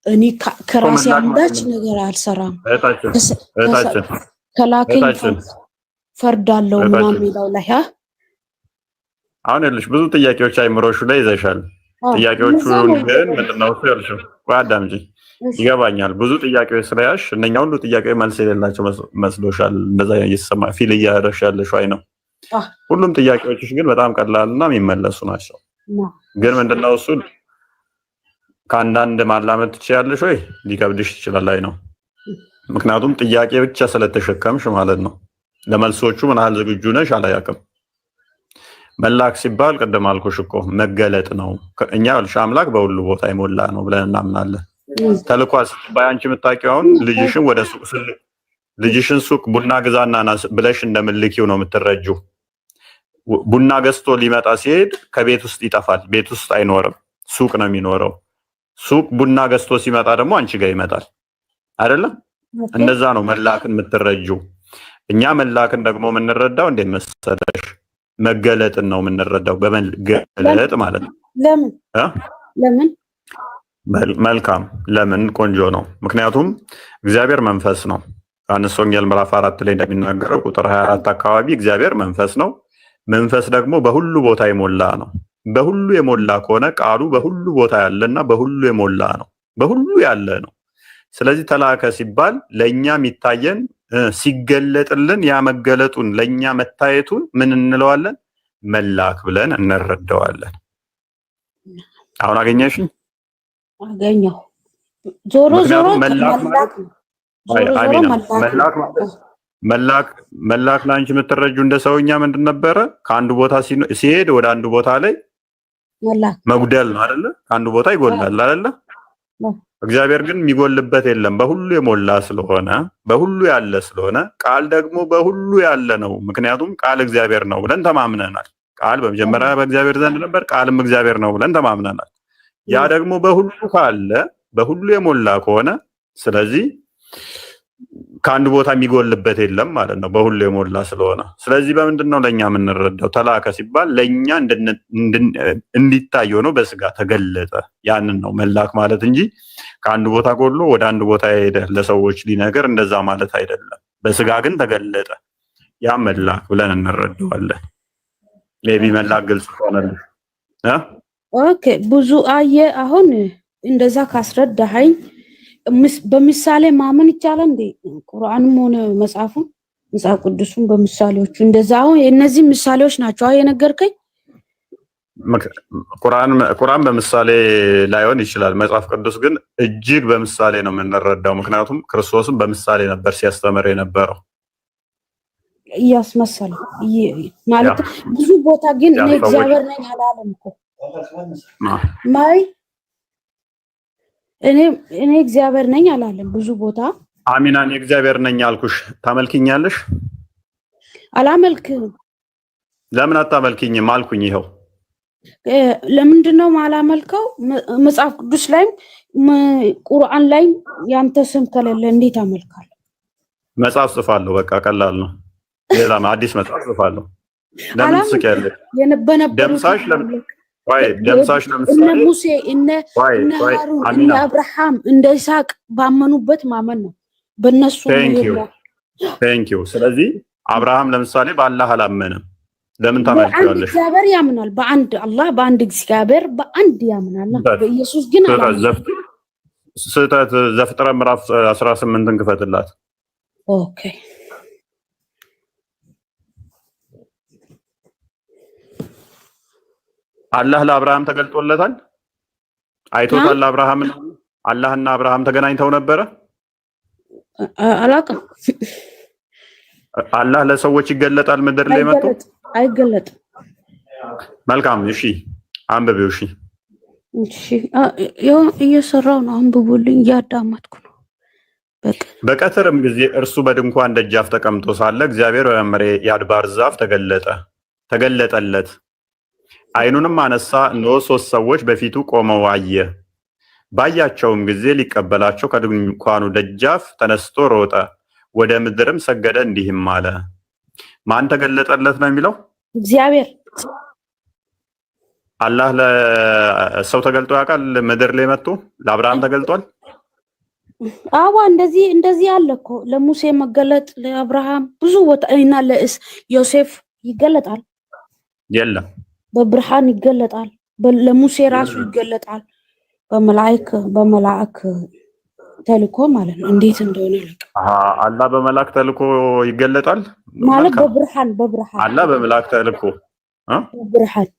እኔ ከራሴ መላክ ማለት አንዳች ነው። ነገር አልሰራም፣ እህታችን፣ እህታችን፣ ከላከኝ እህታችን፣ ፈርዳለሁ ምናምን እህታችን፣ የሚለው ላይ አ አሁን ይኸውልሽ ብዙ ጥያቄዎች አይምሮሹ ላይ ይዘሻል። አዎ፣ እነዛ ጥያቄዎቹን ነው። ግን ምንድነው እሱ ያልሽው? ቆይ አዳምጪ። ይገባኛል። ብዙ ጥያቄዎች ስለያሽ እነኛ ሁሉ ጥያቄዎች መልስ የሌላቸው መስሎሻል። እንደዛ እየተሰማ feel እያደረግሽ ያለሽው አይ ነው። ሁሉም ጥያቄዎችሽ ግን በጣም ቀላልና የሚመለሱ ናቸው። ግን ምንድነው እሱ ከአንዳንድ ማላመድ ትችያለሽ ወይ ሊከብድሽ ይችላል። አይ ነው። ምክንያቱም ጥያቄ ብቻ ስለተሸከምሽ ማለት ነው። ለመልሶቹ ምን ያህል ዝግጁ ነሽ አላያቅም። መላክ ሲባል ቅድም አልኩሽ እኮ መገለጥ ነው። እኛ ይኸውልሽ አምላክ በሁሉ ቦታ የሞላ ነው ብለን እናምናለን። ተልኳል ስትባይ አንቺ የምታውቂው አሁን ልጅሽን ወደ ሱቅ ልጅሽን ሱቅ ቡና ግዛና ና ብለሽ እንደምልኪው ነው የምትረጂው። ቡና ገዝቶ ሊመጣ ሲሄድ ከቤት ውስጥ ይጠፋል። ቤት ውስጥ አይኖርም፣ ሱቅ ነው የሚኖረው። ሱቅ ቡና ገዝቶ ሲመጣ ደግሞ አንቺ ጋር ይመጣል። አይደለም? እንደዛ ነው መላክን የምትረጂው። እኛ መላክን ደግሞ የምንረዳው እንዴት መሰለሽ? መገለጥን ነው የምንረዳው፣ በመገለጥ ማለት ነው። ለምን? እ? ለምን? መልካም፣ ለምን ቆንጆ ነው። ምክንያቱም እግዚአብሔር መንፈስ ነው። ዮሐንስ ወንጌል ምዕራፍ 4 ላይ እንደሚናገረው ቁጥር 24 አካባቢ እግዚአብሔር መንፈስ ነው። መንፈስ ደግሞ በሁሉ ቦታ የሞላ ነው። በሁሉ የሞላ ከሆነ ቃሉ በሁሉ ቦታ ያለና በሁሉ የሞላ ነው። በሁሉ ያለ ነው። ስለዚህ ተላከ ሲባል ለእኛ የሚታየን ሲገለጥልን ያ መገለጡን ለእኛ መታየቱን ምን እንለዋለን? መላክ ብለን እንረዳዋለን። አሁን አገኘሽኝ? አገኘሁ። ዞሮ ዞሮ ምክንያቱም መላክ መላክ ማለት ነው። አይ ዞሮ ዞሮ አሚና መላክ ነው። መላክ ማለት መላክ መላክ ለአንቺ የምትረጁ እንደ ሰውኛ ምንድን ነበረ? ከአንዱ ቦታ ሲሄድ ወደ አንዱ ቦታ ላይ መላክ መጉደል ነው አይደለ? ከአንዱ ቦታ ይጎላል አይደለ? እግዚአብሔር ግን የሚጎልበት የለም። በሁሉ የሞላ ስለሆነ፣ በሁሉ ያለ ስለሆነ፣ ቃል ደግሞ በሁሉ ያለ ነው። ምክንያቱም ቃል እግዚአብሔር ነው ብለን ተማምነናል። ቃል በመጀመሪያ በእግዚአብሔር ዘንድ ነበር፣ ቃልም እግዚአብሔር ነው ብለን ተማምነናል። ያ ደግሞ በሁሉ ካለ፣ በሁሉ የሞላ ከሆነ፣ ስለዚህ ከአንድ ቦታ የሚጎልበት የለም ማለት ነው፣ በሁሉ የሞላ ስለሆነ። ስለዚህ በምንድን ነው ለእኛ የምንረዳው? ተላከ ሲባል ለእኛ እንዲታይ ሆኖ በስጋ ተገለጠ። ያንን ነው መላክ ማለት እንጂ ከአንድ ቦታ ጎድሎ ወደ አንድ ቦታ ሄደ ለሰዎች ሊነገር እንደዛ ማለት አይደለም። በስጋ ግን ተገለጠ። ያ መላክ ብለን እንረዳዋለን። Maybe መላክ ግልጽ ከሆነልሽ እ? Okay፣ ብዙ አየ። አሁን እንደዛ ካስረዳኸኝ በምሳሌ ማመን ይቻላል እንዴ? ቁርአንም ሆነ መጽሐፉን፣ መጽሐፍ ቅዱሱን በምሳሌዎቹ እንደዛ፣ አሁን የእነዚህ ምሳሌዎች ናቸው አሁን የነገርከኝ። ቁርአን በምሳሌ ላይሆን ይችላል። መጽሐፍ ቅዱስ ግን እጅግ በምሳሌ ነው የምንረዳው። ምክንያቱም ክርስቶስም በምሳሌ ነበር ሲያስተምር የነበረው። እያስመሰለ ማለት ብዙ ቦታ ግን እኔ ሰዎች እግዚአብሔር ነኝ አላለም እኮ። ማይ እኔ እግዚአብሔር ነኝ አላለም ብዙ ቦታ። አሚና፣ እኔ እግዚአብሔር ነኝ አልኩሽ፣ ታመልኪኛለሽ? አላመልክህም። ለምን አታመልኪኝም አልኩኝ። ይኸው። ለምንድን ነው ማላመልከው? መጽሐፍ ቅዱስ ላይም ቁርአን ላይም ያንተ ስም ከሌለ እንዴት አመልካለሁ? መጽሐፍ ጽፋለሁ። በቃ ቀላል ነው። ሌላ አዲስ መጽሐፍ ጽፋለሁ። ለምን አላመልክም። ትስቂያለሽ? በነበሩት ደምሳሽ ለምን ቆይ፣ ደምሳሽ እነ ለምሳሌ ሙሴ፣ እነ ቆይ እነ ቆይ ሃሩን፣ እነ አሚና። አብርሃም፣ እንደ ይስሐቅ ባመኑበት ማመን ነው። በእነሱ Thank መሄድ you. ነው። Thank you። ስለዚህ አብርሃም ለምሳሌ በአላህ አላመነም። ለምን በአንድ ታመልኪዋለሽ? እግዚአብሔር ያምናል። በአንድ አላህ፣ በአንድ እግዚአብሔር፣ በአንድ ያምናል። ስህተት። በኢየሱስ ግን ስህተት። አላምንም። ስህተት። ዘፍጥረት ምዕራፍ 18ን ክፈትላት። Okay። አላህ ለአብርሃም ተገልጦለታል? አይቶታል? አብርሃምን አላህና አብርሃም ተገናኝተው ነበረ? አላውቅም። አላህ ለሰዎች ይገለጣል ምድር ላይ መጥቶ? አይገለጥም፣ አይገለጥም። መልካም፣ እሺ አንብቢው። እሺ። እሺ፣ ያው እየሰራው ነው። አንብቡልኝ፣ እያዳመጥኩ ነው። በቃ። በቀትርም ጊዜ እርሱ በድንኳን ደጃፍ ተቀምጦ ሳለ እግዚአብሔር በመምሬ የአድባር ዛፍ ተገለጠለት። ዓይኑንም አነሳ፣ እነሆ ሦስት ሰዎች በፊቱ ቆመው አየ። ባያቸውም ጊዜ ሊቀበላቸው ከድንኳኑ ደጃፍ ተነስቶ ሮጠ፣ ወደ ምድርም ሰገደ፣ እንዲህም አለ። ማን ተገለጠለት ነው የሚለው? እግዚአብሔር። አላህ ለሰው ተገልጦ ያውቃል? ምድር ላይ መጥቶ ለአብርሃም ተገልጧል? አዋ፣ እንደዚህ እንደዚህ አለ እኮ፣ ለሙሴ መገለጥ፣ ለአብርሃም ብዙ ቦታ እና ለእስ ዮሴፍ ይገለጣል። የለም። በብርሃን ይገለጣል። ለሙሴ ራሱ ይገለጣል። በመላእክ ተልኮ ማለት ነው። እንዴት እንደሆነ አላውቅም። አሃ፣ አላህ በመላክ ተልኮ ይገለጣል? ማለት መልካም። በብርሃን። አላህ በመላክ ተልኮ እ? በብርሃን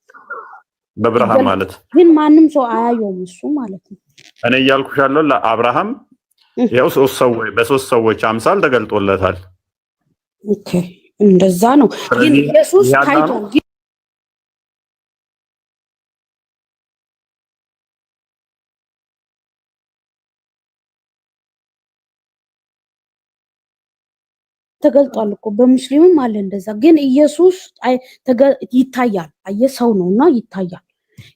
በብርሃን ይገለጣል። ማለት ግን ማንም ሰው አያየውም እሱ ማለት ነው። እኔ እያልኩሽ ያለው ለአብርሃም ይኸው ሶስት ሰዎች በሶስት ሰዎች አምሳል ተገልጦለታል። Okay፣ እንደዛ ነው። ግን ስለዚህ ኢየሱስ ይህ አላህ ነው። ታይቷል። ተገልጧል እኮ፣ በሙስሊምም አለ እንደዛ። ግን ኢየሱስ ይታያል። አየህ፣ ሰው ነውና ይታያል።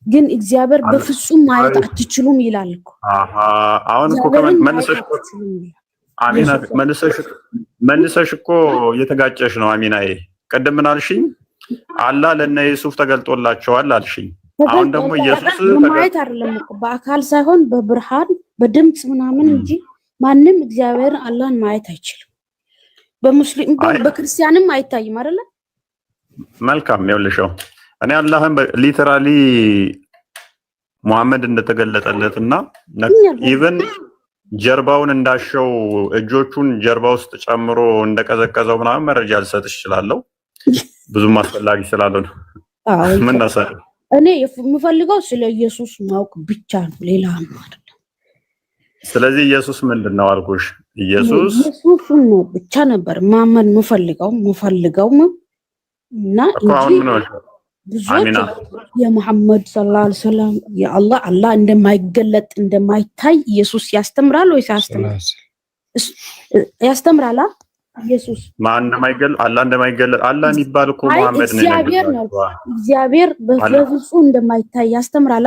ግን እግዚአብሔር በፍጹም ማየት አትችሉም ይላል እኮ። አሃ፣ አሁን እኮ እግዚአብሔርን ማየት መልሰሽ እኮ አትችሉም ይላል። አሚና፣ ኢየሱስ። መልሰሽ እኮ እየተጋጨሽ ነው አሚናዬ። ቅድም ምን አልሽኝ? አላህ ለእነ ዩሱፍ ተገልጦላቸዋል አልሽኝ። አሁን ደግሞ ተገልጧል። ኢየሱስ በማየት አይደለም እኮ፣ በአካል ሳይሆን በብርሃን፣ በድምፅ ምናምን እንጂ ማንም እግዚአብሔርን አላህን ማየት አይችልም። በሙስሊም አይ በክርስቲያንም አይታይም አይደለ? መልካም፣ ይኸውልሽ፣ ያው እኔ አላህን literally ሙሐመድ እንደተገለጠለት እና even ጀርባውን እንዳሸው፣ እጆቹን ጀርባ ውስጥ ጨምሮ እንደቀዘቀዘው ምናምን መረጃ ልሰጥሽ እችላለሁ። ብዙም አስፈላጊ ስላልሆነ ምን ነሰ እኔ የምፈልገው ስለ ኢየሱስ ማወቅ ብቻ ነው፣ ሌላ አይደለም። ስለዚህ ኢየሱስ ምንድን ነው አልኩሽ። ኢየሱስ ኢየሱስን ነው ብቻ ነበር ማመን የምፈልገው እና እኮ አሁን እንጂ ምን ሆነሽ? ብዙዎች አሚና። የሙሐመድ ሰለላሁ ዐለይሂ ወሰለም የአላህ አላህ እንደማይገለጥ እንደማይታይ ኢየሱስ ያስተምራል ወይስ አያስተምርም? ያስተምራል ኢየሱስ። ማን እንደማይገለጥ፣ አላህ እንደማይገለጥ፣ አላህ የሚባል እኮ አይ መሐመድ ነው እግዚአብሔር ነው። የነገራቸው። እግዚአብሔር በፍጹም እንደማይታይ ያስተምራል።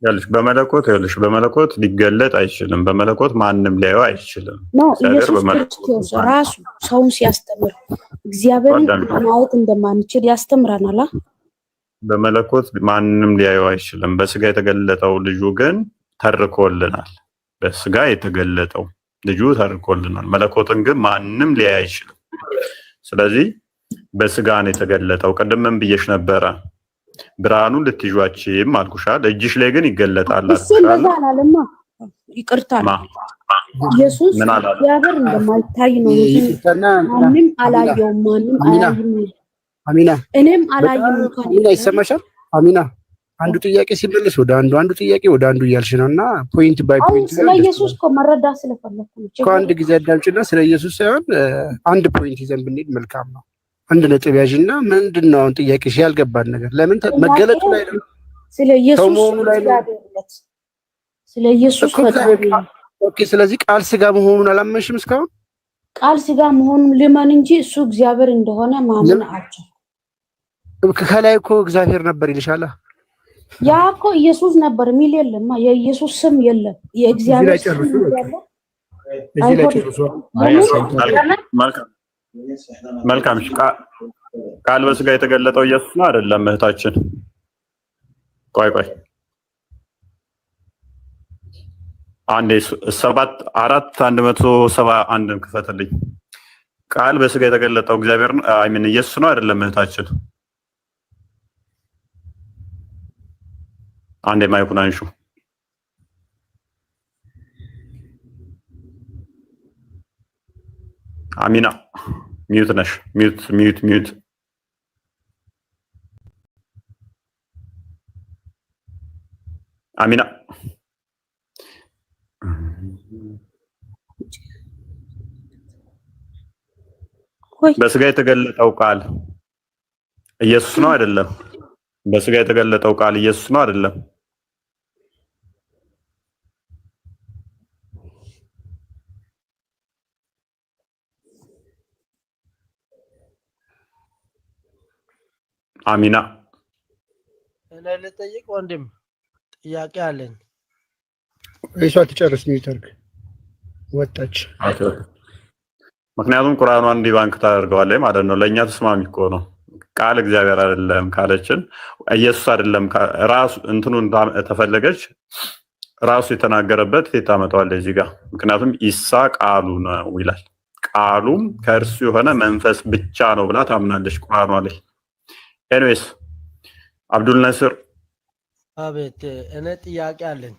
ይኸውልሽ በመለኮት፣ ይኸውልሽ በመለኮት ሊገለጥ አይችልም። በመለኮት ማንም ሊያየው አይችልም። ነው እግዚአብሔር ኢየሱስ በመለኮት ክርስቶስ ራሱ ሰውን ሲያስተምር እግዚአብሔርን ማየት እንደማንችል ያስተምረናል። በመለኮት ማንም ሊያየው አይችልም። በስጋ የተገለጠው ልጁ ግን ተርኮልናል። በስጋ የተገለጠው ልጁ ተርኮልናል። መለኮትን ግን ማንም ሊያይ አይችልም። ስለዚህ በስጋ ነው የተገለጠው። ቅድም ምን ብዬሽ ነበረ? ብርሃኑን ልትይዟችም አልኩሻል። እጅሽ ላይ ግን ይገለጣል እሱ አልኩሻል። እንደዛ አላለማ። ይቅርታ፣ ማ ኢየሱስ ምን አላለ? እግዚአብሔር እንደማይታይ ነው እንጂ ይቅርታና ማንም አላየውም። ማንም አሚና አያይም። አሚና እኔም አላይም እንኳን አሚና ይሰማሻል? አሚና፣ አንዱ ጥያቄ ሲመለስ ወደ አንዱ፣ አንዱ ጥያቄ ወደ አንዱ እያልሽ ነው እና point by አሁን point ስለ ኢየሱስ እኮ መረዳት ስለፈለኩ ነው። እኮ አንድ ጊዜ አዳምጪና ስለ ኢየሱስ ሳይሆን አንድ point ይዘን ብንሄድ መልካም ነው። አንድ ነጥብ ያዥና ምንድን ነው አሁን ጥያቄሽ? ያልገባን ነገር ለምን መገለጡ ላይ ነው? ስለ ኢየሱስ ሰው መሆኑ ላይ ነው? እግዚአብሔርነት፣ ስለ ኢየሱስ እኮ እግዚአብሔር ፈጣሪ Okay። ስለዚህ ቃል ስጋ መሆኑን አላመንሽም እስካሁን? ቃል ስጋ መሆኑን ልመን እንጂ እሱ እግዚአብሔር እንደሆነ ማመን አልችልም። ከላይ እኮ እግዚአብሔር ነበር ይልሻል። ያ እኮ ኢየሱስ ነበር የሚል የለም። የኢየሱስ ስም የለም። እዚህ የእግዚአብሔር ላይ ስም ጨርሱ። በቃ ያለ እዚህ ላይ አይሆንም። ጨርሱ። ለምን? መልካም መልካም። እሺ፣ ቃል በስጋ የተገለጠው ኢየሱስ ነው አይደለም? እህታችን ቆይ ቆይ አንዴ፣ 7 4 171ን ክፈትልኝ። ቃል በስጋ የተገለጠው እግዚአብሔር ነው፣ I mean ኢየሱስ ነው አይደለም? እህታችን አንዴ mic ኡን አንሹ። አሚና mute ነሽ። Mute, mute, mute። አሚና። ወይ በስጋ የተገለጠው ቃል ኢየሱስ ነው አይደለም? በስጋ የተገለጠው ቃል ኢየሱስ ነው አይደለም? አሚና። እኔ ልጠይቅ ወንድም፣ ጥያቄ አለኝ። እሷ ትጨርስ። Mute አድርግ። ወጣች። ምክንያቱም ቁርአኗን debunk ታደርገዋለች ማለት ነው። ለእኛ ተስማሚ እኮ ነው። ቃል እግዚአብሔር አይደለም ካለችን፣ ኢየሱስ አይደለም ራሱ እንትኑን ተፈለገች ራሱ የተናገረበት ታመጣዋለች እዚህ ጋር። ምክንያቱም ኢሳ ቃሉ ነው ይላል። ቃሉም ከእርሱ የሆነ መንፈስ ብቻ ነው ብላ ታምናለች ቁርአኗ ላይ። Anyways አብዱል ነስር። አቤት፣ እኔ ጥያቄ አለኝ።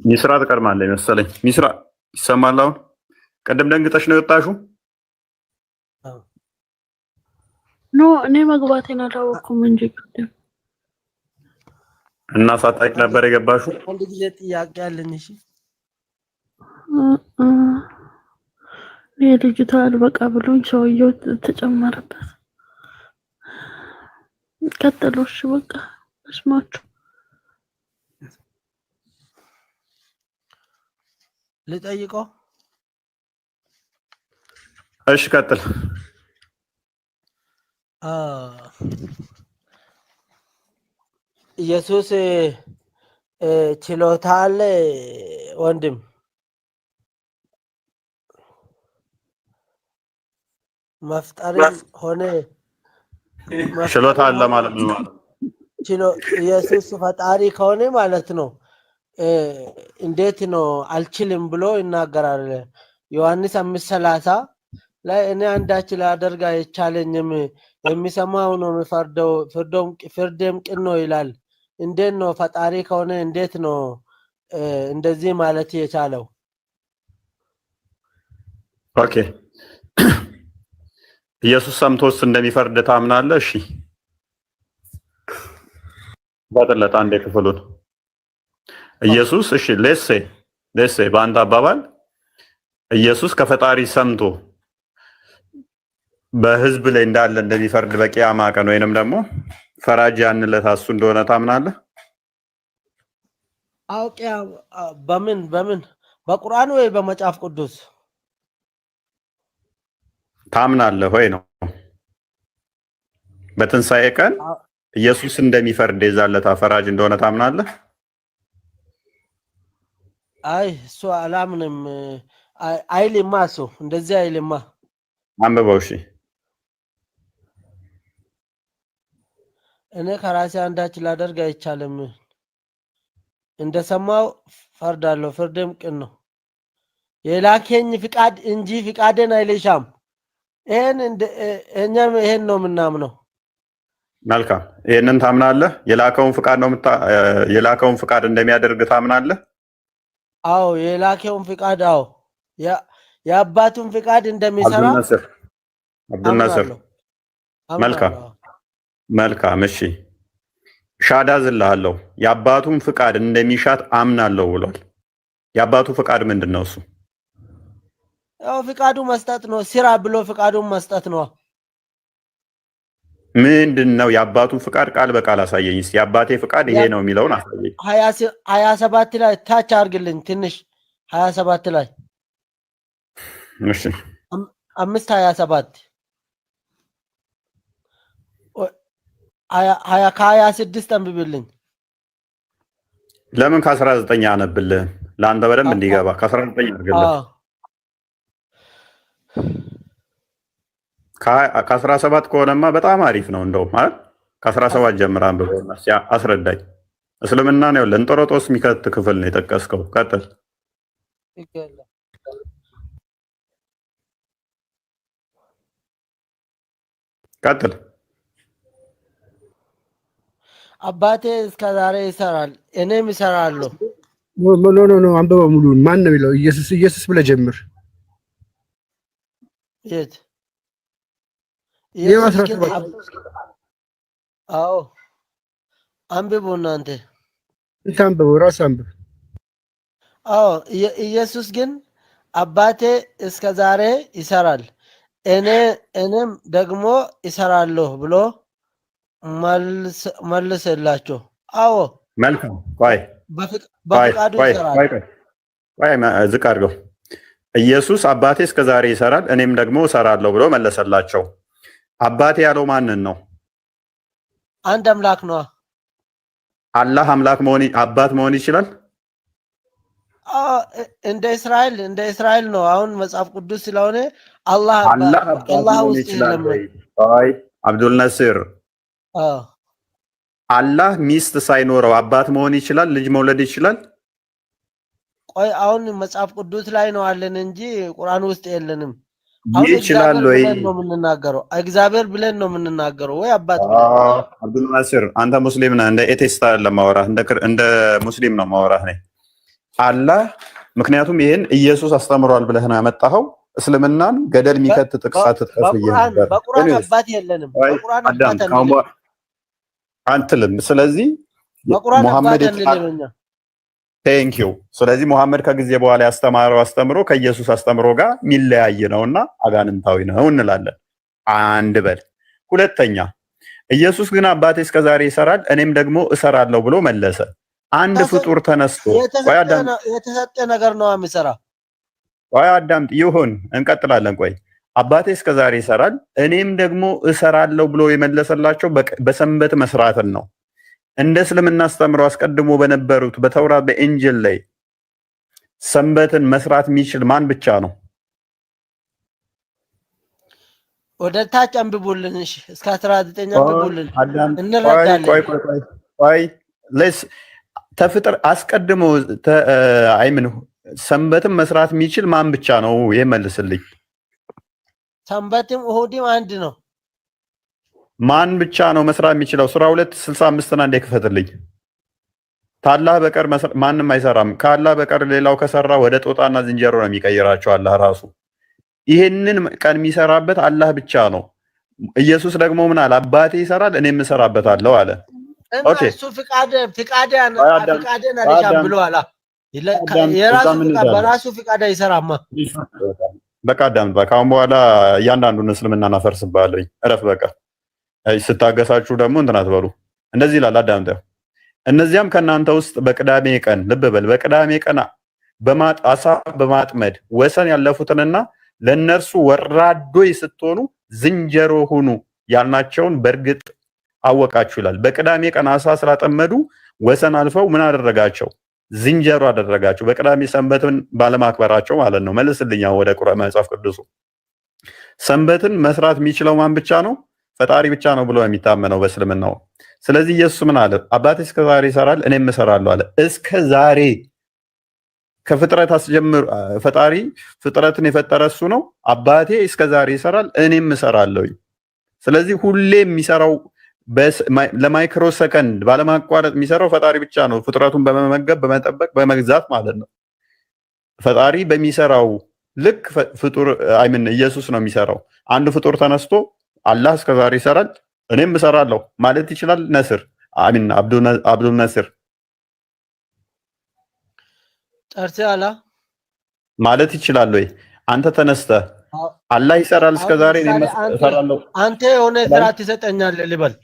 ሚስራ ትቀድማለች መሰለኝ። ሚስራ ይሰማል? አሁን ቅድም ደንግጠሽ ነው የወጣሽው? አዎ። No፣ እኔ መግባቴን አላወኩም እንጂ ቅድም። እና ሳታውቂ ነበር የገባሽው? አንድ ጊዜ ጥያቄ አለኝ። እሺ። የልጅቷ አልበቃ ብሎኝ ሰውየው ተጨመረበት። ቀጥሎ እሺ በቃ እስማችሁ። ልጠይቀው። እሺ ቀጥል። ኢየሱስ ችሎታ አለ ወንድም? መፍጠርም ሆነ ችሎታ መፍጠርም አለ ሆነ ማለት ምን ማለት ነው? ኢየሱስ ፈጣሪ ከሆነ ማለት ነው፣ እንዴት ነው አልችልም ብሎ ይናገራል? ዮሐንስ 5:30 ላይ እኔ አንዳች ላደርግ አይቻለኝም፣ የሚሰማው ነው የሚፈርደው፣ ፍርዴም ቅን ነው ይላል። እንዴት ነው ፈጣሪ ከሆነ እንዴት ነው እንደዚህ ማለት የቻለው? Okay፣ ኢየሱስ ሰምቶስ እንደሚፈርድ ታምናለህ? እሺ በጥለት አንዴ ክፍሉን ኢየሱስ፣ እሺ let's say በአንተ አባባል ኢየሱስ ከፈጣሪ ሰምቶ በህዝብ ላይ እንዳለ እንደሚፈርድ በቂያማ ቀን ወይንም ደግሞ ፈራጅ ያን ዕለት እሱ እንደሆነ ታምናለህ? አውቄ በምን በቁርአን ወይ በመጽሐፍ ቅዱስ? ታምናለህ ወይ ነው። በትንሣኤ ቀን ኢየሱስ እንደሚፈርድ የዛን ዕለት ፈራጅ እንደሆነ ታምናለህ? አይ፣ እሱ አላምንም። አይልማ፣ እሱ እንደዚህ አይልማ። አንብበው እሺ። እኔ ከራሴ አንዳች ላደርግ አይቻልም። እንደሰማው ፈርዳለሁ፣ ፍርድም ቅን ነው። የላከኝ ፍቃድ እንጂ ፍቃድን አይልሻም። ይሄን እኛም ይሄን ነው የምናምነው። መልካም፣ ይህንን ታምናለህ? የላከውን ፍቃድ ነው የላከውን ፍቃድ እንደሚያደርግ ታምናለህ? አዎ፣ የላከውን ፍቃድ፣ አዎ፣ የአባቱን ፍቃድ እንደሚሰራ አብዱልናስር፣ አብዱልናስር። አምናለሁ። መልካም። አምናለሁ። መልካም፣ እሺ፣ ሻዳ ዝልሃለሁ። የአባቱን ፍቃድ እንደሚሻት አምናለሁ ብሏል። የአባቱ ፍቃድ ምንድን ነው እሱ? ያው ፍቃዱ መስጠት ነው። ስራ ብሎ ፍቃዱን መስጠት ነው። ምንድን ነው የአባቱን ፍቃድ? ቃል በቃል አሳየኝ እስኪ። የአባቴ ፍቃድ ይሄ ነው የሚለውን አሳየኝ። 27 ላይ ታች አድርግልኝ ትንሽ፣ 27 ላይ። እሺ። 5:27፣ ከ26 አንብብልኝ። ለምን ከ19 አነብልህም? ለአንተ በደንብ እንዲገባ ከ19 አድርግልህ። አዎ። ከ17 ከሆነማ በጣም አሪፍ ነው። እንደውም አይደል? ከ17 ጀምር አንብበውና እስኪ አስረዳኝ። እስልምና ነው ለእንጦሮጦስ የሚከት ክፍል ነው የጠቀስከው። ቀጥል። ችግር የለም። ቀጥል። አባቴ እስከ ዛሬ ይሰራል፣ እኔም እሰራለሁ። No, no, no፣ አንብበው ሙሉውን። ማን ነው የሚለው? ኢየሱስ፣ ኢየሱስ ብለህ ጀምር። የት? ይኸው። ኢየሱስ አስራ ግን ሰባት አዎ፣ አንብቡ እናንተ። አንተ አንብበው፣ ራስህ አንብብ። አዎ፣ ኢየሱስ ግን አባቴ እስከ ዛሬ ይሰራል፣ እኔም ደግሞ እሰራለሁ ብሎ መልስላቸው። አዎ። መልካም፣ ቆይ ቆይ በፍቃዱ ቆይ ይሰራል። ቆይ ቆይ ቆይ፣ ዝቅ አድርገው። ኢየሱስ አባቴ እስከ ዛሬ ይሰራል እኔም ደግሞ እሰራለሁ ብሎ መለሰላቸው። አባቴ ያለው ማንን ነው? አንድ አምላክ ነው። አላህ አምላክ መሆን አባት መሆን ይችላል? አዎ፣ እንደ እስራኤል ነው። አሁን መጽሐፍ ቅዱስ ስለሆነ አላህ አላህ አባት አላህ መሆን ውስጥ ይችላል የለም። ወይ? አይ፣ አብዱል ነስር፣ አዎ። አላህ ሚስት ሳይኖረው አባት መሆን ይችላል? ልጅ መውለድ ይችላል? ቆይ፣ አሁን መጽሐፍ ቅዱስ ላይ ነው አለን እንጂ ቁርአን ውስጥ የለንም። አሁን ይችላል እግዚአብሔር ወይ? ብለን ነው የምንናገረው። እግዚአብሔር ብለን ነው የምንናገረው ወይ አባት ብለን። አብዱል ናስር፣ አንተ ሙስሊም ነህ። እንደ atheist አይደለም ማወራህ፣ እንደ ሙስሊም ነው ማወራህ ነኝ። አላህ ምክንያቱም ይህን ኢየሱስ አስተምሯል ብለህ ነው ያመጣኸው። እስልምናን ገደል የሚከት ጥቅስ አትጥቀስ ብዬ በቁርአን ነበር። በቁርአን Anyways፣ አባት የለንም። ቆይ በቁርአን አዳም አባት ከአሁን አንልም። በኋላ አንትልም። ስለዚህ በቁርአን ሙሐመድ አባት አንልም እኛ። Thank you። ስለዚህ ሙሐመድ ከጊዜ በኋላ ያስተማረው አስተምሮ ከኢየሱስ አስተምሮ ጋር የሚለያይ ነውና አጋንንታዊ ነው እንላለን። አንድ በል። ሁለተኛ፣ ኢየሱስ ግን አባቴ እስከ ዛሬ ይሰራል እኔም ደግሞ እሰራለሁ ብሎ መለሰ። አንድ ፍጡር ተነስቶ ቆይ አዳምጥ፣ የተሰጠ ነገር ነው የሚሰራ። ቆይ አዳምጥ፣ ይሁን እንቀጥላለን። ቆይ፣ አባቴ እስከ ዛሬ ይሰራል እኔም ደግሞ እሰራለሁ ብሎ የመለሰላቸው በሰንበት መስራትን ነው። እንደ እስልምና አስተምሮ አስቀድሞ በነበሩት በተውራት በኢንጅል ላይ ሰንበትን መስራት የሚችል ማን ብቻ ነው? ወደ ታች አንብቡልን። እሺ፣ እስከ 19 አንብቡልን፣ አዳም ቆይ እንረዳለን። ቆይ ቆይ ቆይ ቆይ፣ let's ተፍጥር አስቀድሞ አይምን ሰንበትን መስራት የሚችል ማን ብቻ ነው? ይሄ መልስልኝ። ሰንበትም እሁድም አንድ ነው። ማን ብቻ ነው መስራት የሚችለው? ሱራ 2:65ን አንዴ ክፈትልኝ። ከአላህ በቀር ማንም አይሰራም። ከአላህ በቀር ሌላው ከሰራ ወደ ጦጣና ዝንጀሮ ነው የሚቀይራቸው አላህ ራሱ። ይሄንን ቀን የሚሰራበት አላህ ብቻ ነው። ኢየሱስ ደግሞ ምን አለ? አባቴ ይሰራል እኔም እሰራበታለሁ አለ። እና Okay። እሱ ፍቃድ ፍቃድን ቆይ አዳም፣ ፍቃድን ቆይ አልሻም አዳም፣ ብሏል። አዳም፣ የራሱ እዛ ምን ፍቃድ እንዳለ በራሱ ፍቃድ አይሰራማ። በቃ አዳምጥ። ከአሁን በኋላ እያንዳንዱን እስልምና እናፈርስብሃለሁኝ። እረፍ በቃ። ስታገሳችሁ ደግሞ እንትን አትበሉ። እንደዚህ ይላል፣ አዳምጥ። እነዚያም ከእናንተ ውስጥ በቅዳሜ ቀን፣ ልብ በል፣ በቅዳሜ ቀን አሳ በማጥመድ ወሰን ያለፉትንና ለእነርሱ ወራዶች ስትሆኑ ዝንጀሮ ሁኑ ያልናቸውን በእርግጥ አወቃችሁ ይላል። በቅዳሜ ቀን አሳ ስላጠመዱ ወሰን አልፈው ምን አደረጋቸው? ዝንጀሮ አደረጋቸው። በቅዳሜ ሰንበትን ባለማክበራቸው ማለት ነው። መልስልኛ ወደ ቁርአን መጽሐፍ ቅዱሱ። ሰንበትን መስራት የሚችለው ማን ብቻ ነው? ፈጣሪ ብቻ ነው ብሎ የሚታመነው በእስልምናው። ስለዚህ ኢየሱስ ምን አለ? አባቴ እስከ ዛሬ ይሰራል እኔም እሰራለሁ አለ። እስከ ዛሬ ከፍጥረት አስጀምር ፈጣሪ ፍጥረትን የፈጠረ እሱ ነው። አባቴ እስከ ዛሬ ይሰራል እኔም እሰራለሁ። ስለዚህ ሁሌ የሚሰራው ለ micro second ባለማቋረጥ የሚሰራው ፈጣሪ ብቻ ነው። ፍጥረቱን በመመገብ፣ በመጠበቅ፣ በመግዛት ማለት ነው። ፈጣሪ በሚሰራው ልክ ፍጡር I mean ኢየሱስ ነው የሚሰራው። አንድ ፍጡር ተነስቶ አላህ እስከ ዛሬ ይሰራል እኔም እሰራለሁ ማለት ይችላል? ነስር I mean አብዱል ነስር ጨርሴ አላ ማለት ይችላል ወይ? አንተ ተነስተህ አላህ ይሰራል እስከ ዛሬ እኔም እሰራለሁ አንተ የሆነ ስራ ትሰጠኛለህ ልበል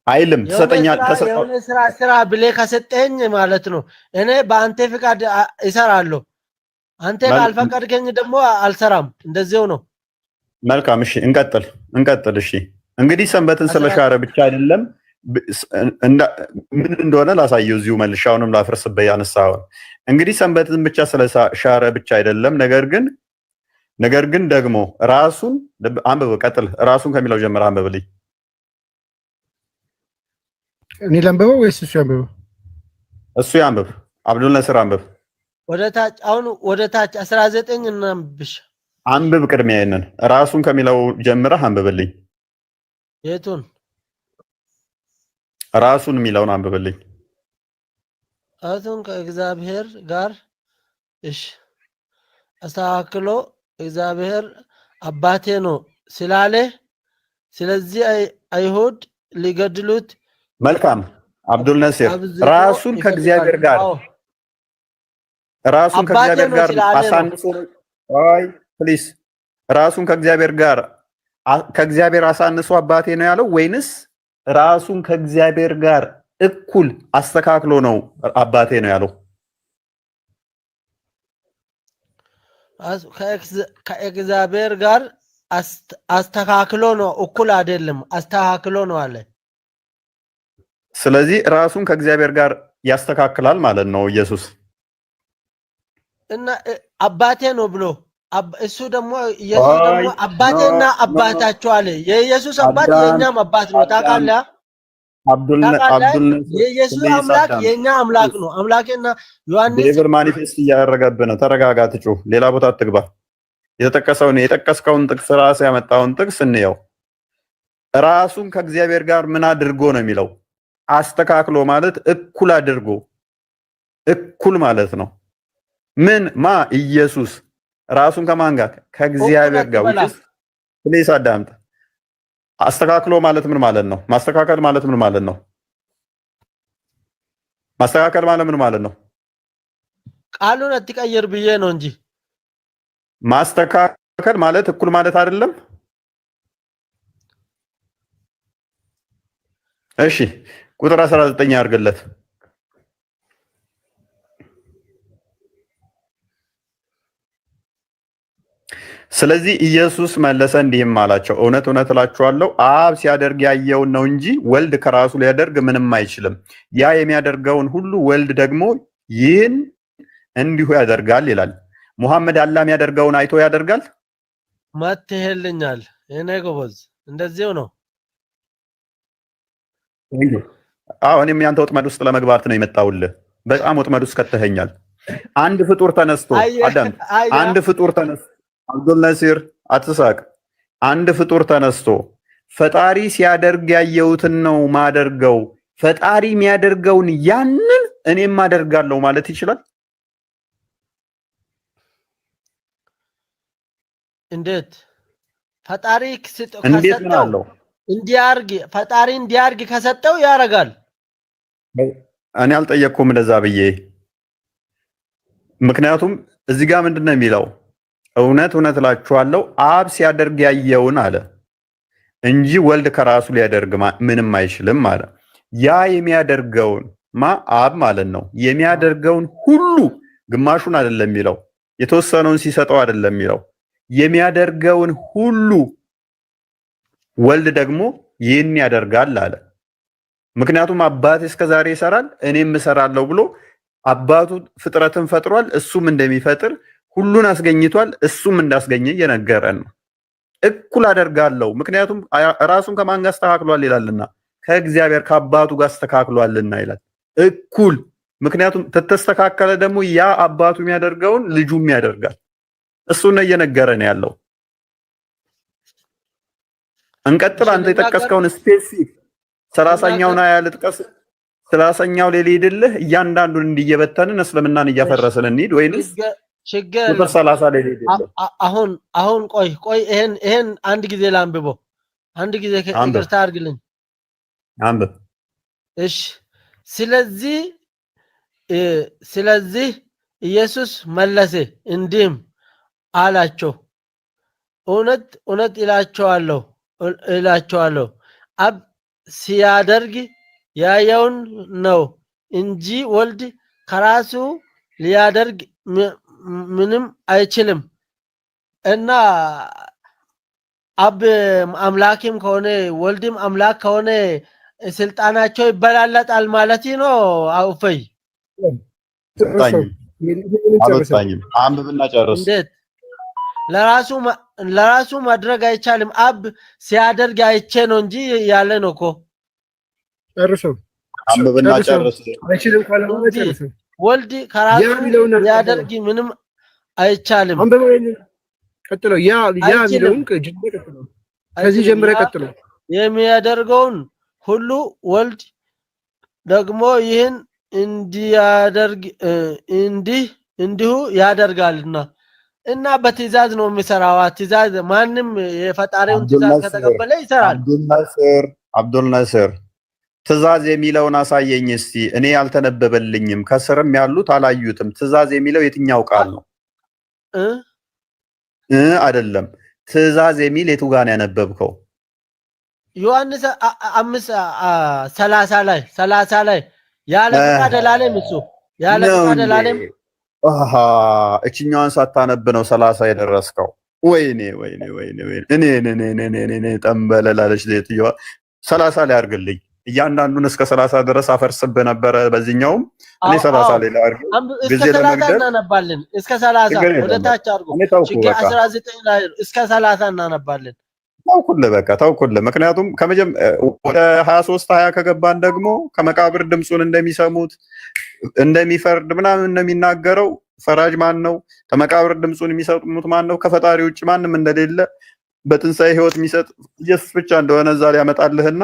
አይልም። ትሰጠኛለህ የሆነ ስራ ስራ ብለህ ከሰጠኝ ማለት ነው እኔ በአንተ ፍቃድ እሰራለሁ። አንተ ካልፈቀድከኝ ደግሞ አልሰራም። እንደዚያው ነው። መልካም እሺ፣ እንቀጥል እንቀጥል። እሺ እንግዲህ ሰንበትን ስለሻረ ብቻ አይደለም፣ ምን እንደሆነ ላሳየው እዚሁ መልሼ አሁንም ላፍርስበት ያነሳኸውን። እንግዲህ ሰንበትን ብቻ ስለሻረ ብቻ አይደለም፣ ነገር ግን ደግሞ ራሱን አንብብ፣ ቀጥል። ራሱን ከሚለው ጀምር አንብብልኝ። እኔ ላንብበው ወይስ እሱ ያንብበው? እሱ ያንብብ። አብዱል ነስር አንብብ። ወደ ታች አሁን ወደ ታች 19 እናንብሽ። አንብብ። ቅድሚያ ይሄንን ራሱን ከሚለው ጀምረህ አንብብልኝ። የቱን? ራሱን የሚለውን አንብብልኝ። ራሱን ከእግዚአብሔር ጋር እሺ አስተካክሎ እግዚአብሔር አባቴ ነው ስላለ ስለዚህ አይሁድ ሊገድሉት መልካም አብዱል ነሲር አብዝቶ ራሱን ከእግዚአብሔር ጋር አዎ ራሱን አባቴ ከእግዚአብሔር ነው ጋር ስላለ ነው። አሳንሶ፣ አይ please፣ ራሱን ከእግዚአብሔር ጋር ከእግዚአብሔር አሳንሶ አባቴ ነው ያለው ወይንስ ራሱን ከእግዚአብሔር ጋር እኩል አስተካክሎ ነው አባቴ ነው ያለው? ከእግዚአብሔር ጋር አስተካክሎ ነው፣ እኩል አይደለም፣ አስተካክሎ ነው አለ። ስለዚህ ራሱን ከእግዚአብሔር ጋር ያስተካክላል ማለት ነው ኢየሱስ። እና አባቴ ነው ብሎ እሱ ደግሞ ኢየሱስ ደግሞ አይ አባቴና no no አባታቸው አለ። የኢየሱስ አባት አዳም የእኛም አባት ነው። አዳም ታውቃለህ? አብዱል ታውቃለህ? አብዱል ነስር የኢየሱስ please አምላክ አዳም የእኛ አምላክ ነው። አምላኬና ዮሐንስ devil manifest እያደረገብህ ነው። ተረጋጋ፣ ትጩህ፣ ሌላ ቦታ አትግባ። የተጠቀሰውን የጠቀስከውን ጥቅስ ራስ ያመጣውን ጥቅስ እንየው። ራሱን ከእግዚአብሔር ጋር ምን አድርጎ ነው የሚለው? አስተካክሎ ማለት እኩል አድርጎ፣ እኩል ማለት ነው። ምን ማ ኢየሱስ ራሱን ከማን ጋር? እኩል ከእግዚአብሔር ጋር። አትበላ። Which is please አዳምጥ። አስተካክሎ ማለት ምን ማለት ነው? ማስተካከል ማለት ምን ማለት ነው? ማስተካከል ማለት ምን ማለት ነው? ቃሉን አትቀይር ብዬ ነው እንጂ። ማስተካከል ማለት እኩል ማለት አይደለም። እሺ ቁጥር 19 ያድርግለት። ስለዚህ ኢየሱስ መለሰ እንዲህም አላቸው፣ እውነት እውነት እላችኋለሁ አብ ሲያደርግ ያየውን ነው እንጂ ወልድ ከራሱ ሊያደርግ ምንም አይችልም። ያ የሚያደርገውን ሁሉ ወልድ ደግሞ ይህን እንዲሁ ያደርጋል ይላል። ሙሐመድ አላህ የሚያደርገውን አይቶ ያደርጋል? መትሄልኛል። እኔ ጎበዝ እንደዚሁ ነው። አዎ እኔም ያንተ ወጥመድ ውስጥ ለመግባት ነው የመጣሁልህ። በጣም ወጥመድ ውስጥ ከተኸኛል። አንድ ፍጡር ተነስቶ አየህ አዳም አየህ አንድ ፍጡር ተነስቶ፣ አብዱል ነሲር አትሳቅ። አንድ ፍጡር ተነስቶ ፈጣሪ ሲያደርግ ያየሁትን ነው ማደርገው፣ ፈጣሪ የሚያደርገውን ያንን እኔም አደርጋለሁ ማለት ይችላል? እንዴት ፈጣሪ እንዴት ምን ከሰጠው አለው? እንዲያርግ ፈጣሪ እንዲያርግ ከሰጠው ያደርጋል። እኔ አልጠየቅኩም እንደዛ ብዬ። ምክንያቱም እዚህ ጋር ምንድን ነው የሚለው? እውነት እውነት እላችኋለሁ አብ ሲያደርግ ያየውን አለ እንጂ ወልድ ከራሱ ሊያደርግ ምንም አይችልም አለ። ያ የሚያደርገውን ማ አብ ማለት ነው። የሚያደርገውን ሁሉ፣ ግማሹን አይደለም የሚለው፣ የተወሰነውን ሲሰጠው አይደለም የሚለው፣ የሚያደርገውን ሁሉ ወልድ ደግሞ ይህን ያደርጋል አለ። ምክንያቱም አባቴ እስከ ዛሬ ይሰራል እኔም እሰራለሁ ብሎ አባቱ ፍጥረትን ፈጥሯል፣ እሱም እንደሚፈጥር ሁሉን አስገኝቷል፣ እሱም እንዳስገኘ እየነገረን ነው። እኩል አደርጋለሁ፣ ምክንያቱም ራሱን ከማን ጋር አስተካክሏል ይላልና፣ ከእግዚአብሔር ከአባቱ ጋር አስተካክሏልና ይላል። እኩል፣ ምክንያቱም ተተስተካከለ ደግሞ ያ አባቱ የሚያደርገውን ልጁም ያደርጋል። እሱን ነው እየነገረን ያለው። እንቀጥል። አንተ የጠቀስከውን specific 30ኛውን አያ ልጥቀስ፣ 30ኛው ላይ ልሂድልህ። እያንዳንዱን እንዲየበተንን እስልምናን እያፈረስን እንሂድ ወይንስ ችግር ቁጥር 30 ላይ ልሂድልህ? አሁን ቆይ ቆይ፣ ይሄን አንድ ጊዜ ላንብበው። አንድ ጊዜ አንብብ። ይቅርታ አድርግልኝ። አንብብ። እሺ፣ ስለዚህ ኢየሱስ መለሰ እንዲህም አላቸው፣ እውነት እውነት እላችኋለሁ አብ ሲያደርግ ያየውን ነው እንጂ ወልድ ከራሱ ሊያደርግ ምንም አይችልም። እና አብ አምላክም ከሆነ ወልድም አምላክ ከሆነ ስልጣናቸው ይበላለጣል ማለት ነው። አውፈይ። አልወጣኝም፣ አልወጣኝም። አንብብና ጨርስ። እንዴት ለራሱ ማድረግ አይቻልም? አብ ሲያደርግ አይቼ ነው እንጂ ያለ ነው እኮ። ጨርሰው። አንብብና ጨርሰው። ጨርስ። አይችልም ካለ በኋላ እንጂ ጨርሰው። ወልድ ከራሱ ያ የሚለውን ሊያደርግ ምንም አይቻልም። አንብበው፣ ይሄንን ቀጥለው። ያ ያ አይችልም። የሚለውን ጀምረህ ቀጥለው። ከዚህ አይችልም። ጀምረህ ያ ቀጥለው። የሚያደርገውን ሁሉ ወልድ ደግሞ ይህን እንዲያደርግ እንዲሁ ያደርጋልና። እና በትእዛዝ ነው የሚሰራው። ትእዛዝ ማንም የፈጣሪውን አብዱል ትእዛዝ ናስር ከተቀበለ ይሰራል። አብዱል ናስር፣ አብዱል ናስር፣ ትእዛዝ የሚለውን አሳየኝ እስቲ። እኔ ያልተነበበልኝም ከስርም ያሉት አላዩትም። ትእዛዝ የሚለው የትኛው ቃል ነው? እ እ አይደለም። ትእዛዝ የሚል የቱ ጋር ነው ያነበብከው? ዮሐንስ 5:30 ላይ፣ 30 ላይ ያለ ፍቃድ አላለም እሱ፣ ያለ ነው ፍቃድ እንዴ? አላለም። አሃ፣ እችኛዋን ሳታነብ ነው 30 የደረስከው። ወይኔ ወይኔ ወይኔ ወይኔ፣ እኔ እኔ እኔ እኔ እኔ እኔ ጠንበለል አለች ሴትዮዋ። 30 ላይ አድርግልኝ። እያንዳንዱን እስከ 30 ድረስ አፈርስብህ ነበረ። በዚህኛውም እኔ 30 ላይ ላድርግ እስከ ጊዜ 30 ለመግደል። እናነባለን። እስከ 30 ችግር ወደ የለም። ታች አድርጎ እኔ ተውኩ ችግር በቃ። 19 ላይ እስከ 30 እናነባለን። ታውኩልህ፣ በቃ ታውኩልህ። ምክንያቱም ወደ 23 20 ከገባን ደግሞ ከመቃብር ድምፁን እንደሚሰሙት እንደሚፈርድ ምናምን እንደሚናገረው፣ ፈራጅ ማን ነው? ከመቃብር ድምፁን የሚሰሙት ማን ነው? ከፈጣሪ ውጭ ማንም እንደሌለ፣ በትንሣኤ ሕይወት የሚሰጥ ኢየሱስ ብቻ እንደሆነ እዛ ላይ ያመጣልህና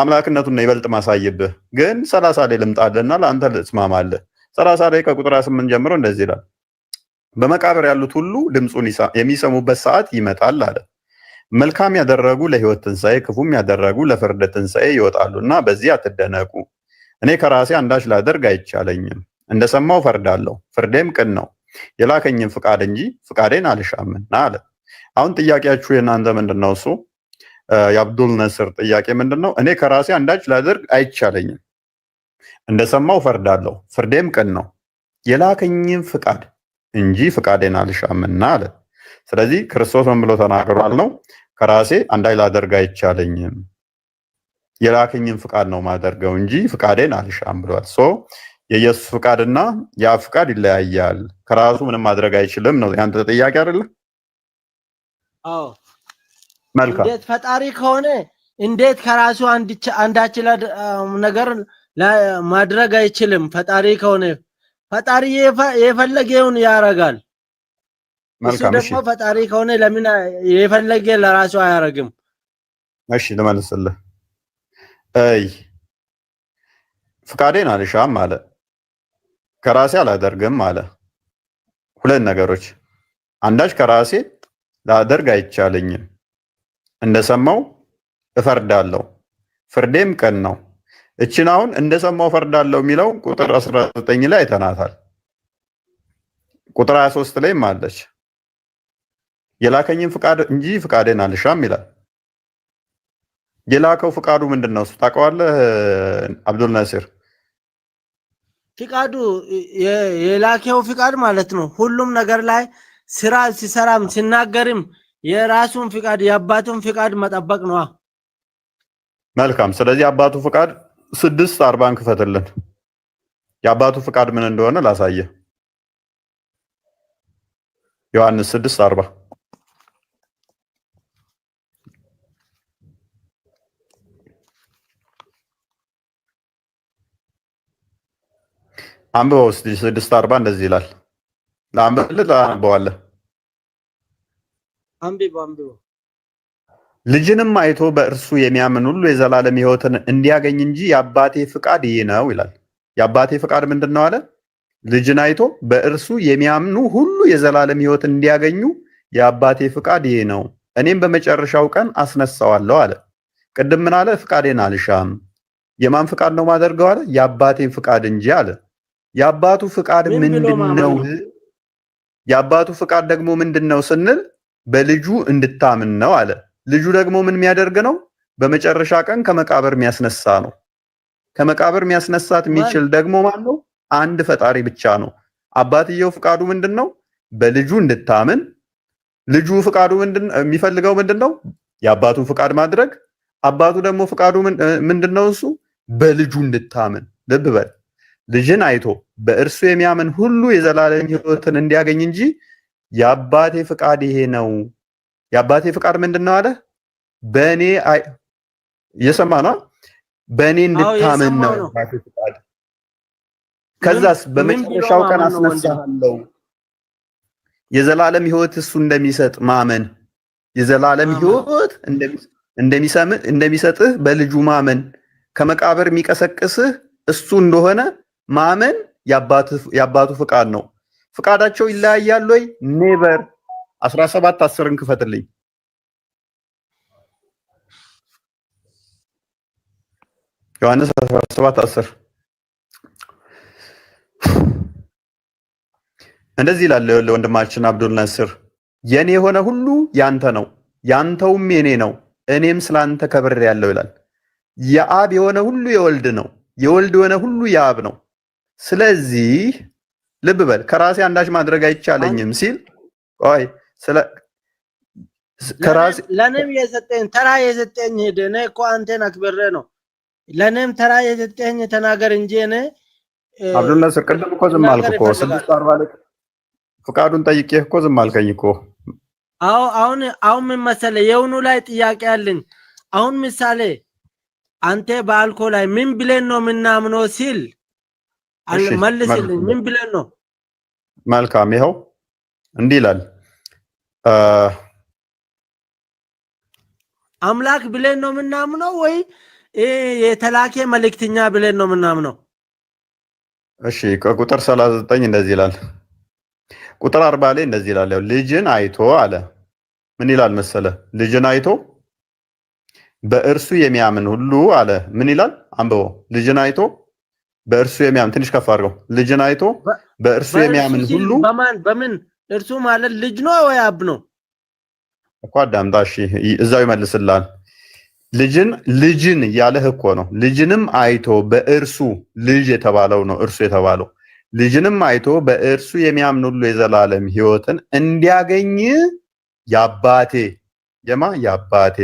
አምላክነቱን ነው ይበልጥ ማሳይብህ። ግን 30 ላይ ልምጣልህና ለአንተ ልስማማልህ። 30 ላይ ከቁጥር 28 ጀምሮ እንደዚህ ይላል። በመቃብር ያሉት ሁሉ ድምፁን የሚሰሙበት ሰዓት ይመጣል አለ። መልካም ያደረጉ ለሕይወት ትንሣኤ፣ ክፉም ያደረጉ ለፍርድ ትንሣኤ ይወጣሉ እና በዚህ አትደነቁ። እኔ ከራሴ አንዳች ላደርግ አይቻለኝም። እንደሰማው ፈርዳለሁ፣ ፍርዴም ቅን ነው፣ የላከኝን ፍቃድ እንጂ ፍቃዴን አልሻምና አለ። አሁን ጥያቄያችሁ የእናንተ ምንድን ነው? እሱ የአብዱል ነስር ጥያቄ ምንድን ነው? እኔ ከራሴ አንዳች ላደርግ አይቻለኝም፣ እንደሰማው ፈርዳለሁ፣ ፍርዴም ቅን ነው፣ የላከኝን ፍቃድ እንጂ ፍቃዴን አልሻምና አለ። ስለዚህ ክርስቶስ ምን ብሎ ተናግሯል ነው? ከራሴ አንዳች ላደርግ አይቻለኝም፣ የላከኝን ፍቃድ ነው ማደርገው እንጂ ፍቃዴን አልሻም ብሏል። So የኢየሱስ ፍቃድና የአብ ፍቃድ ይለያያል። ከራሱ ምንም ማድረግ አይችልም ነው ያንተ ጥያቄ አይደለ? አዎ። መልካም። እንዴት ፈጣሪ ከሆነ እንዴት ከራሱ አንዳች ነገር ማድረግ አይችልም? ፈጣሪ ከሆነ ፈጣሪ የፈለገውን ያደርጋል። እሱ መልካም። እሺ። ደግሞ ፈጣሪ ከሆነ ለምን የፈለገ ለራሱ አያደርግም? እሺ፣ ልመልስልህ። እይ፣ ፍቃዴን አልሻም አለ፣ ከራሴ አላደርግም አለ። ሁለት ነገሮች፣ አንዳች ከራሴ ላደርግ አይቻለኝም፣ እንደሰማው እፈርዳለሁ፣ ፍርዴም ቅን ነው። እችን አሁን እንደሰማው እፈርዳለሁ የሚለው ቁጥር 19 ላይ አይተናታል። ቁጥር 23 ላይም አለች። የላከኝን ፍቃድ እንጂ ፍቃዴን አልሻም ይላል። የላከው ፍቃዱ ምንድን ነው? እሱ ታውቀዋለህ አብዱል ናሲር? ፍቃዱ የላከው ፍቃድ ማለት ነው። ሁሉም ነገር ላይ ስራ ሲሰራም ሲናገርም የራሱን ፍቃድ የአባቱን ፍቃድ መጠበቅ ነዋ። መልካም። ስለዚህ አባቱ ፍቃድ 6:40ን ክፈትልን። የአባቱ ፍቃድ ምን እንደሆነ ላሳየ። ዮሐንስ 6:40 አንብበው እስኪ። 6:40 እንደዚህ ይላል። ለአንብብልህ ላነበዋለህ። አንብቦ አንብቦ። ልጅንም አይቶ በእርሱ የሚያምን ሁሉ የዘላለም ሕይወትን እንዲያገኝ እንጂ የአባቴ ፍቃድ ይህ ነው ይላል። የአባቴ ፍቃድ ምንድን ነው አለ? ልጅን አይቶ በእርሱ የሚያምኑ ሁሉ የዘላለም ሕይወት እንዲያገኙ የአባቴ ፍቃድ ይህ ነው፣ እኔም በመጨረሻው ቀን አስነሳዋለሁ አለ። ቅድም ምን አለ? ፍቃዴን አልሻም። የማን ፍቃድ ነው ማደርገው አለ? የአባቴን ፍቃድ እንጂ አለ። የአባቱ ፍቃድ ምን ብሎ ምንድን ማመን ነው? ነው? የአባቱ ፍቃድ ደግሞ ምንድን ነው ስንል በልጁ እንድታምን ነው አለ። ልጁ ደግሞ ምን የሚያደርግ ነው? በመጨረሻ ቀን ከመቃብር የሚያስነሳ ነው። ከመቃብር የሚያስነሳት ማን የሚችል ደግሞ ማን ነው? አንድ ፈጣሪ ብቻ ነው። አባትየው ፍቃዱ ምንድን ነው? በልጁ እንድታምን። ልጁ ፍቃዱ ምንድን የሚፈልገው ምንድን ነው? የአባቱን ፍቃድ ማድረግ። አባቱ ደግሞ ፍቃዱ ምንድን ነው? እሱ በልጁ እንድታምን። ልብ በል፣ ልጅን አይቶ በእርሱ የሚያምን ሁሉ የዘላለም ሕይወትን እንዲያገኝ እንጂ የአባቴ ፍቃድ ይሄ ነው። የአባቴ ፍቃድ ምንድን ነው አለ? በእኔ እየሰማ ነው። በእኔ አዎ እንድታምን ነው የሰማው ነው። የአባቴ ፍቃድ። ምን ከዛስ ምን ብሎ በመጨረሻው ቀን ማመን ነው ወንድም? አስነሳሃለሁ። የዘላለም ሕይወት እሱ እንደሚሰጥ ማመን፣ የዘላለም ማመን ሕይወት እንደሚሰጥህ በልጁ ማመን፣ ከመቃብር የሚቀሰቅስህ እሱ እንደሆነ ማመን የአባቱ ፍቃድ ነው። ፍቃዳቸው ይለያያል ወይ? Never። 17:10ን ክፈትልኝ። ዮሐንስ 17:10 እንደዚህ ይላል። ወንድማችን አብዱል ናስር የኔ የሆነ ሁሉ ያንተ ነው፣ ያንተውም የኔ ነው፣ እኔም ስላንተ ከብሬ ያለው ይላል። የአብ የሆነ ሁሉ የወልድ ነው፣ የወልድ የሆነ ሁሉ የአብ ነው። ስለዚህ ልብ በል፣ ከራሴ አንዳች ማድረግ አንተ አይቻለኝም ሲል፣ ቆይ ስለ ከራሴ ለእኔም የሰጠኝ ተራ የሰጠኝ ሄደ። እኔ እኮ አንተን አክብሬ ነው። ለእኔም ተራ የሰጠኝ ተናገር እንጂ እኔ እ፣ አብዱል ናስር ቅድም እኮ ዝም አልክ መናገር እኮ። እፈልጋለሁ። 6:40 ላይ ፍቃዱን ጠይቄህ እኮ ዝም አልከኝ እኮ። አዎ አሁን አሁን ምን መሰለህ የውኑ ላይ ጥያቄ አለኝ። አሁን ምሳሌ አንተ በአልኮ ላይ ምን ብለን ነው የምናምነው ሲል እሺ መልስልኝ። ምን ብለን ነው? መልካም፣ ይኸው እንዲህ ይላል እ፣ አምላክ ብለን ነው የምናምነው ወይ የተላከ መልእክተኛ ብለን ነው የምናምነው? እሺ ከቁጥር 39 እንደዚህ ይላል። ቁጥር 40 ላይ እንደዚህ ይላል። ያው ልጅን አይቶ አለ። ምን ይላል መሰለ? ልጅን አይቶ በእርሱ የሚያምን ሁሉ አለ። ምን ይላል? አንብበው። ልጅን አይቶ በእርሱ የሚያምን፣ ትንሽ ከፍ አድርገው። ልጅን አይቶ በእርሱ በእርሱ የሚያምን ሲል ሁሉ በማን በምን እርሱ ማለት ልጅ ነው ወይ አብ ነው? እኮ አዳምጣ። እሺ እዛው ይመልስልሃል። ልጅን ልጅን እያለህ እኮ ነው። ልጅንም አይቶ በእርሱ፣ ልጅ የተባለው ነው እርሱ የተባለው፣ ልጅንም አይቶ በእርሱ የሚያምን ሁሉ የዘላለም ሕይወትን እንዲያገኝ የአባቴ የማ የአባቴ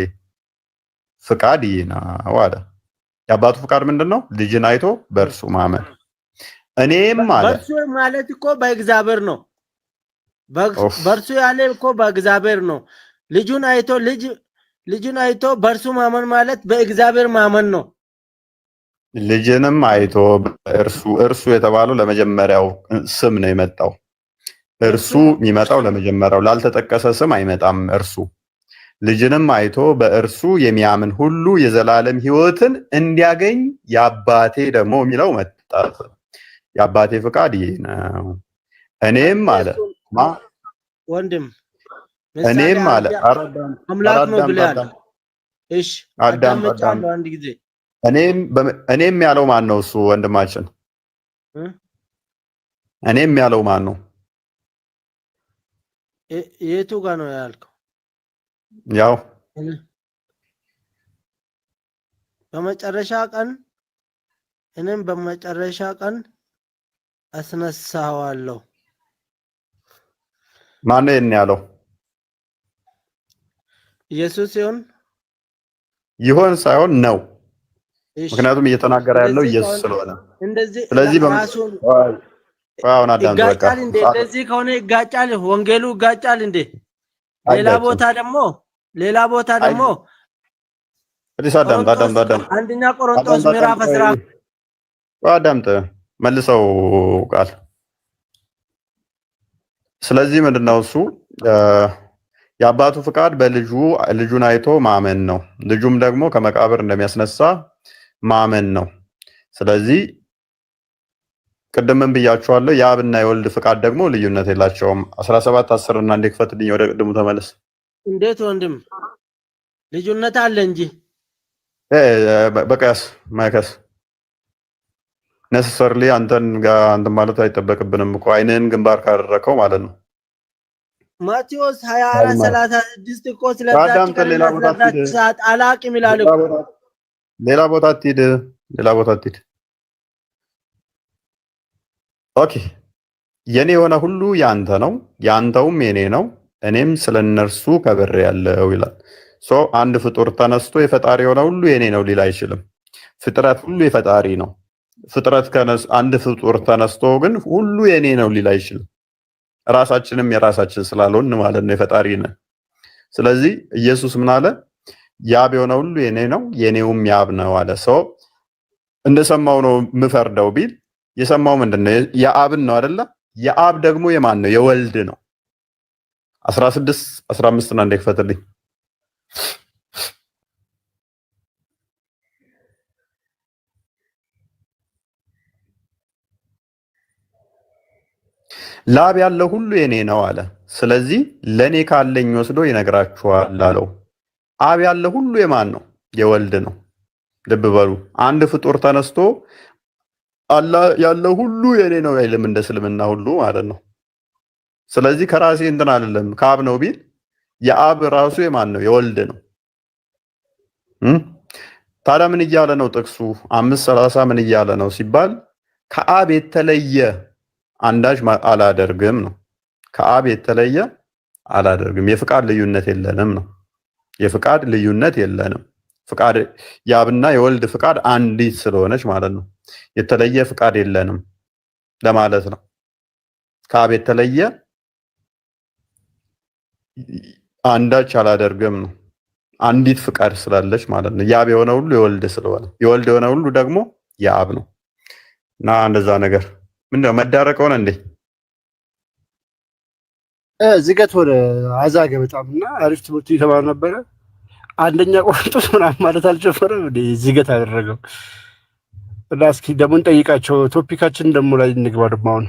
ፍቃድ ይህ ነው አለ። የአባቱ ፍቃድ ምንድን ነው? ልጅን አይቶ በእርሱ ማመን። እኔም አለ በእርሱ ማለት እኮ በእግዚአብሔር ነው። ኦፍ በእርሱ ያለ እኮ በእግዚአብሔር ነው። ልጁን አይቶ ልጅ ልጁን አይቶ በእርሱ ማመን ማለት በእግዚአብሔር ማመን ነው። ልጅንም አይቶ በእርሱ፣ እርሱ የተባለው ለመጀመሪያው ስም ነው የመጣው። እርሱ የሚመጣው ለመጀመሪያው ላልተጠቀሰ ስም አይመጣም። እርሱ ልጅንም አይቶ በእርሱ የሚያምን ሁሉ የዘላለም ሕይወትን እንዲያገኝ የአባቴ ደግሞ የሚለው መጣ። የአባቴ ፍቃድ ይህ ነው። እኔም አለ ማ ወንድም ምሳሌ እኔም አለ አንተ ኧረ አዳም ኧረ አምላክ ነው አዳም ብለሃል። አዳም እሺ አዳም አዳም አዳምጫለሁ አንድ ጊዜ እኔም ያለው ማን ነው? እሱ ወንድማችን እ? እኔም ያለው ማን ነው? የቱ ጋ ነው ያልከው? ያው በመጨረሻ ቀን እኔም በመጨረሻ ቀን አስነሳዋለሁ። ማነው ይሄን ያለው? ኢየሱስ ሲሆን ይሆን ሳይሆን ነው። እሺ፣ ምክንያቱም እየተናገረ ያለው እንደዚህ ኢየሱስ ከሆነ ስለሆነ። እንደዚህ ስለዚህ ራሱን አሁን አዳምጥ፣ በቃ ይጋጫል እንዴ? እንደዚህ ከሆነ ይጋጫል፣ ወንጌሉ ይጋጫል እንዴ? ሌላ አይጋጭም። ቦታ ደግሞ ሌላ ቦታ ደግሞ please አዳምጥ፣ ቆሮንቶስ አዳምጥ፣ አዳምጥ፣ አንደኛ ቆሮንቶስ አዳምጥ፣ ምዕራፍ አዳምጥ፣ 10 ቆይ አዳምጥ፣ መልሰው ቃል። ስለዚህ ምንድነው እሱ የአባቱ ፍቃድ በልጁ ልጁን አይቶ ማመን ነው። ልጁም ደግሞ ከመቃብር እንደሚያስነሳ ማመን ነው። ስለዚህ ቅድምም ብያችኋለሁ፣ የአብና የወልድ ፍቃድ ደግሞ ልዩነት የላቸውም። 17:10 እና እንዴ ክፈትልኝ፣ ወደ ቅድሙ ተመለስ። እንዴት ወንድም ልዩነት አለ እንጂ። በቀያስ ማይከስ necessarily አንተን ጋር እንትን ማለት አይጠበቅብንም እኮ አይንህን ግንባር ካደረከው ማለት ነው። ማቴዎስ 24 36 እኮ ስለዛች አዳምጥ፣ ሌላ ቀንና ቦታ ስለዛች አትሂድ። ሰዓት አላቅም ይላል ሌላ እኮ። ቦታ ሌላ ቦታ አትሂድ። ሌላ ቦታ አትሂድ። Okay፣ የኔ የሆነ ሁሉ ያንተ ነው፣ ያንተውም የኔ ነው፣ እኔም ስለ እነርሱ ከብሬአለሁ ይላል። So አንድ ፍጡር ተነስቶ የፈጣሪ የሆነ ሁሉ የኔ ነው ሊል አይችልም። ፍጥረት ሁሉ የፈጣሪ ነው። ፍጥረት አንድ ፍጡር ተነስቶ ግን ሁሉ የኔ ነው ሊል አይችልም። ራሳችንም የራሳችን ስላልሆን ማለት ነው፣ የፈጣሪ ነን። ስለዚህ ኢየሱስ ምን አለ? የአብ የሆነ ሁሉ የኔ ነው፣ የኔውም የአብ ነው አለ። So እንደሰማው ነው የምፈርደው ቢል የሰማው ምንድን ነው? የአብን ነው አይደለ? የአብ ደግሞ የማን ነው? የወልድ ነው። 16 15 እና እንደ ክፈትልኝ። ለአብ ያለው ሁሉ የኔ ነው አለ። ስለዚህ ለእኔ ካለኝ ወስዶ ይነግራችኋል አለው። አብ ያለው ሁሉ የማን ነው? የወልድ ነው። ልብ በሉ። አንድ ፍጡር ተነስቶ አላህ ያለው ሁሉ የኔ ነው አይልም፣ እንደ እስልምና ሁሉ ማለት ነው። ስለዚህ ከራሴ እንትን አይደለም ከአብ ነው ቢል የአብ ራሱ የማን ነው? የወልድ ነው። እም? ታዲያ ምን እያለ ነው ጥቅሱ? 5:30 ምን እያለ ነው ሲባል ከአብ የተለየ አንዳች አላደርግም ነው። ከአብ የተለየ አላደርግም። የፍቃድ ልዩነት የለንም ነው። የፍቃድ ልዩነት የለንም። ፍቃድ የአብና የወልድ ፍቃድ አንዲት ስለሆነች ማለት ነው። የተለየ ፍቃድ የለንም ለማለት ነው። ከአብ የተለየ አንዳች አላደርግም ነው። አንዲት ፍቃድ ስላለች ማለት ነው። የአብ የሆነ ሁሉ የወልድ ስለሆነ የወልድ የሆነ ሁሉ ደግሞ የአብ ነው። እና እንደዛ ነገር ምንድነው መዳረቅ ሆነ እንዴ? ዝገት ወደ አዛገ በጣም እና አሪፍ ትምህርት እየተማረ ነበረ። አንደኛ ቆሮንቶስ ምናምን ማለት አልጀመረም እንዴ? ዝገት አደረገው። እና እስኪ ደግሞ እንጠይቃቸው። Topic ኣችን ደግሞ ላይ እንግባ። ደግሞ አሁን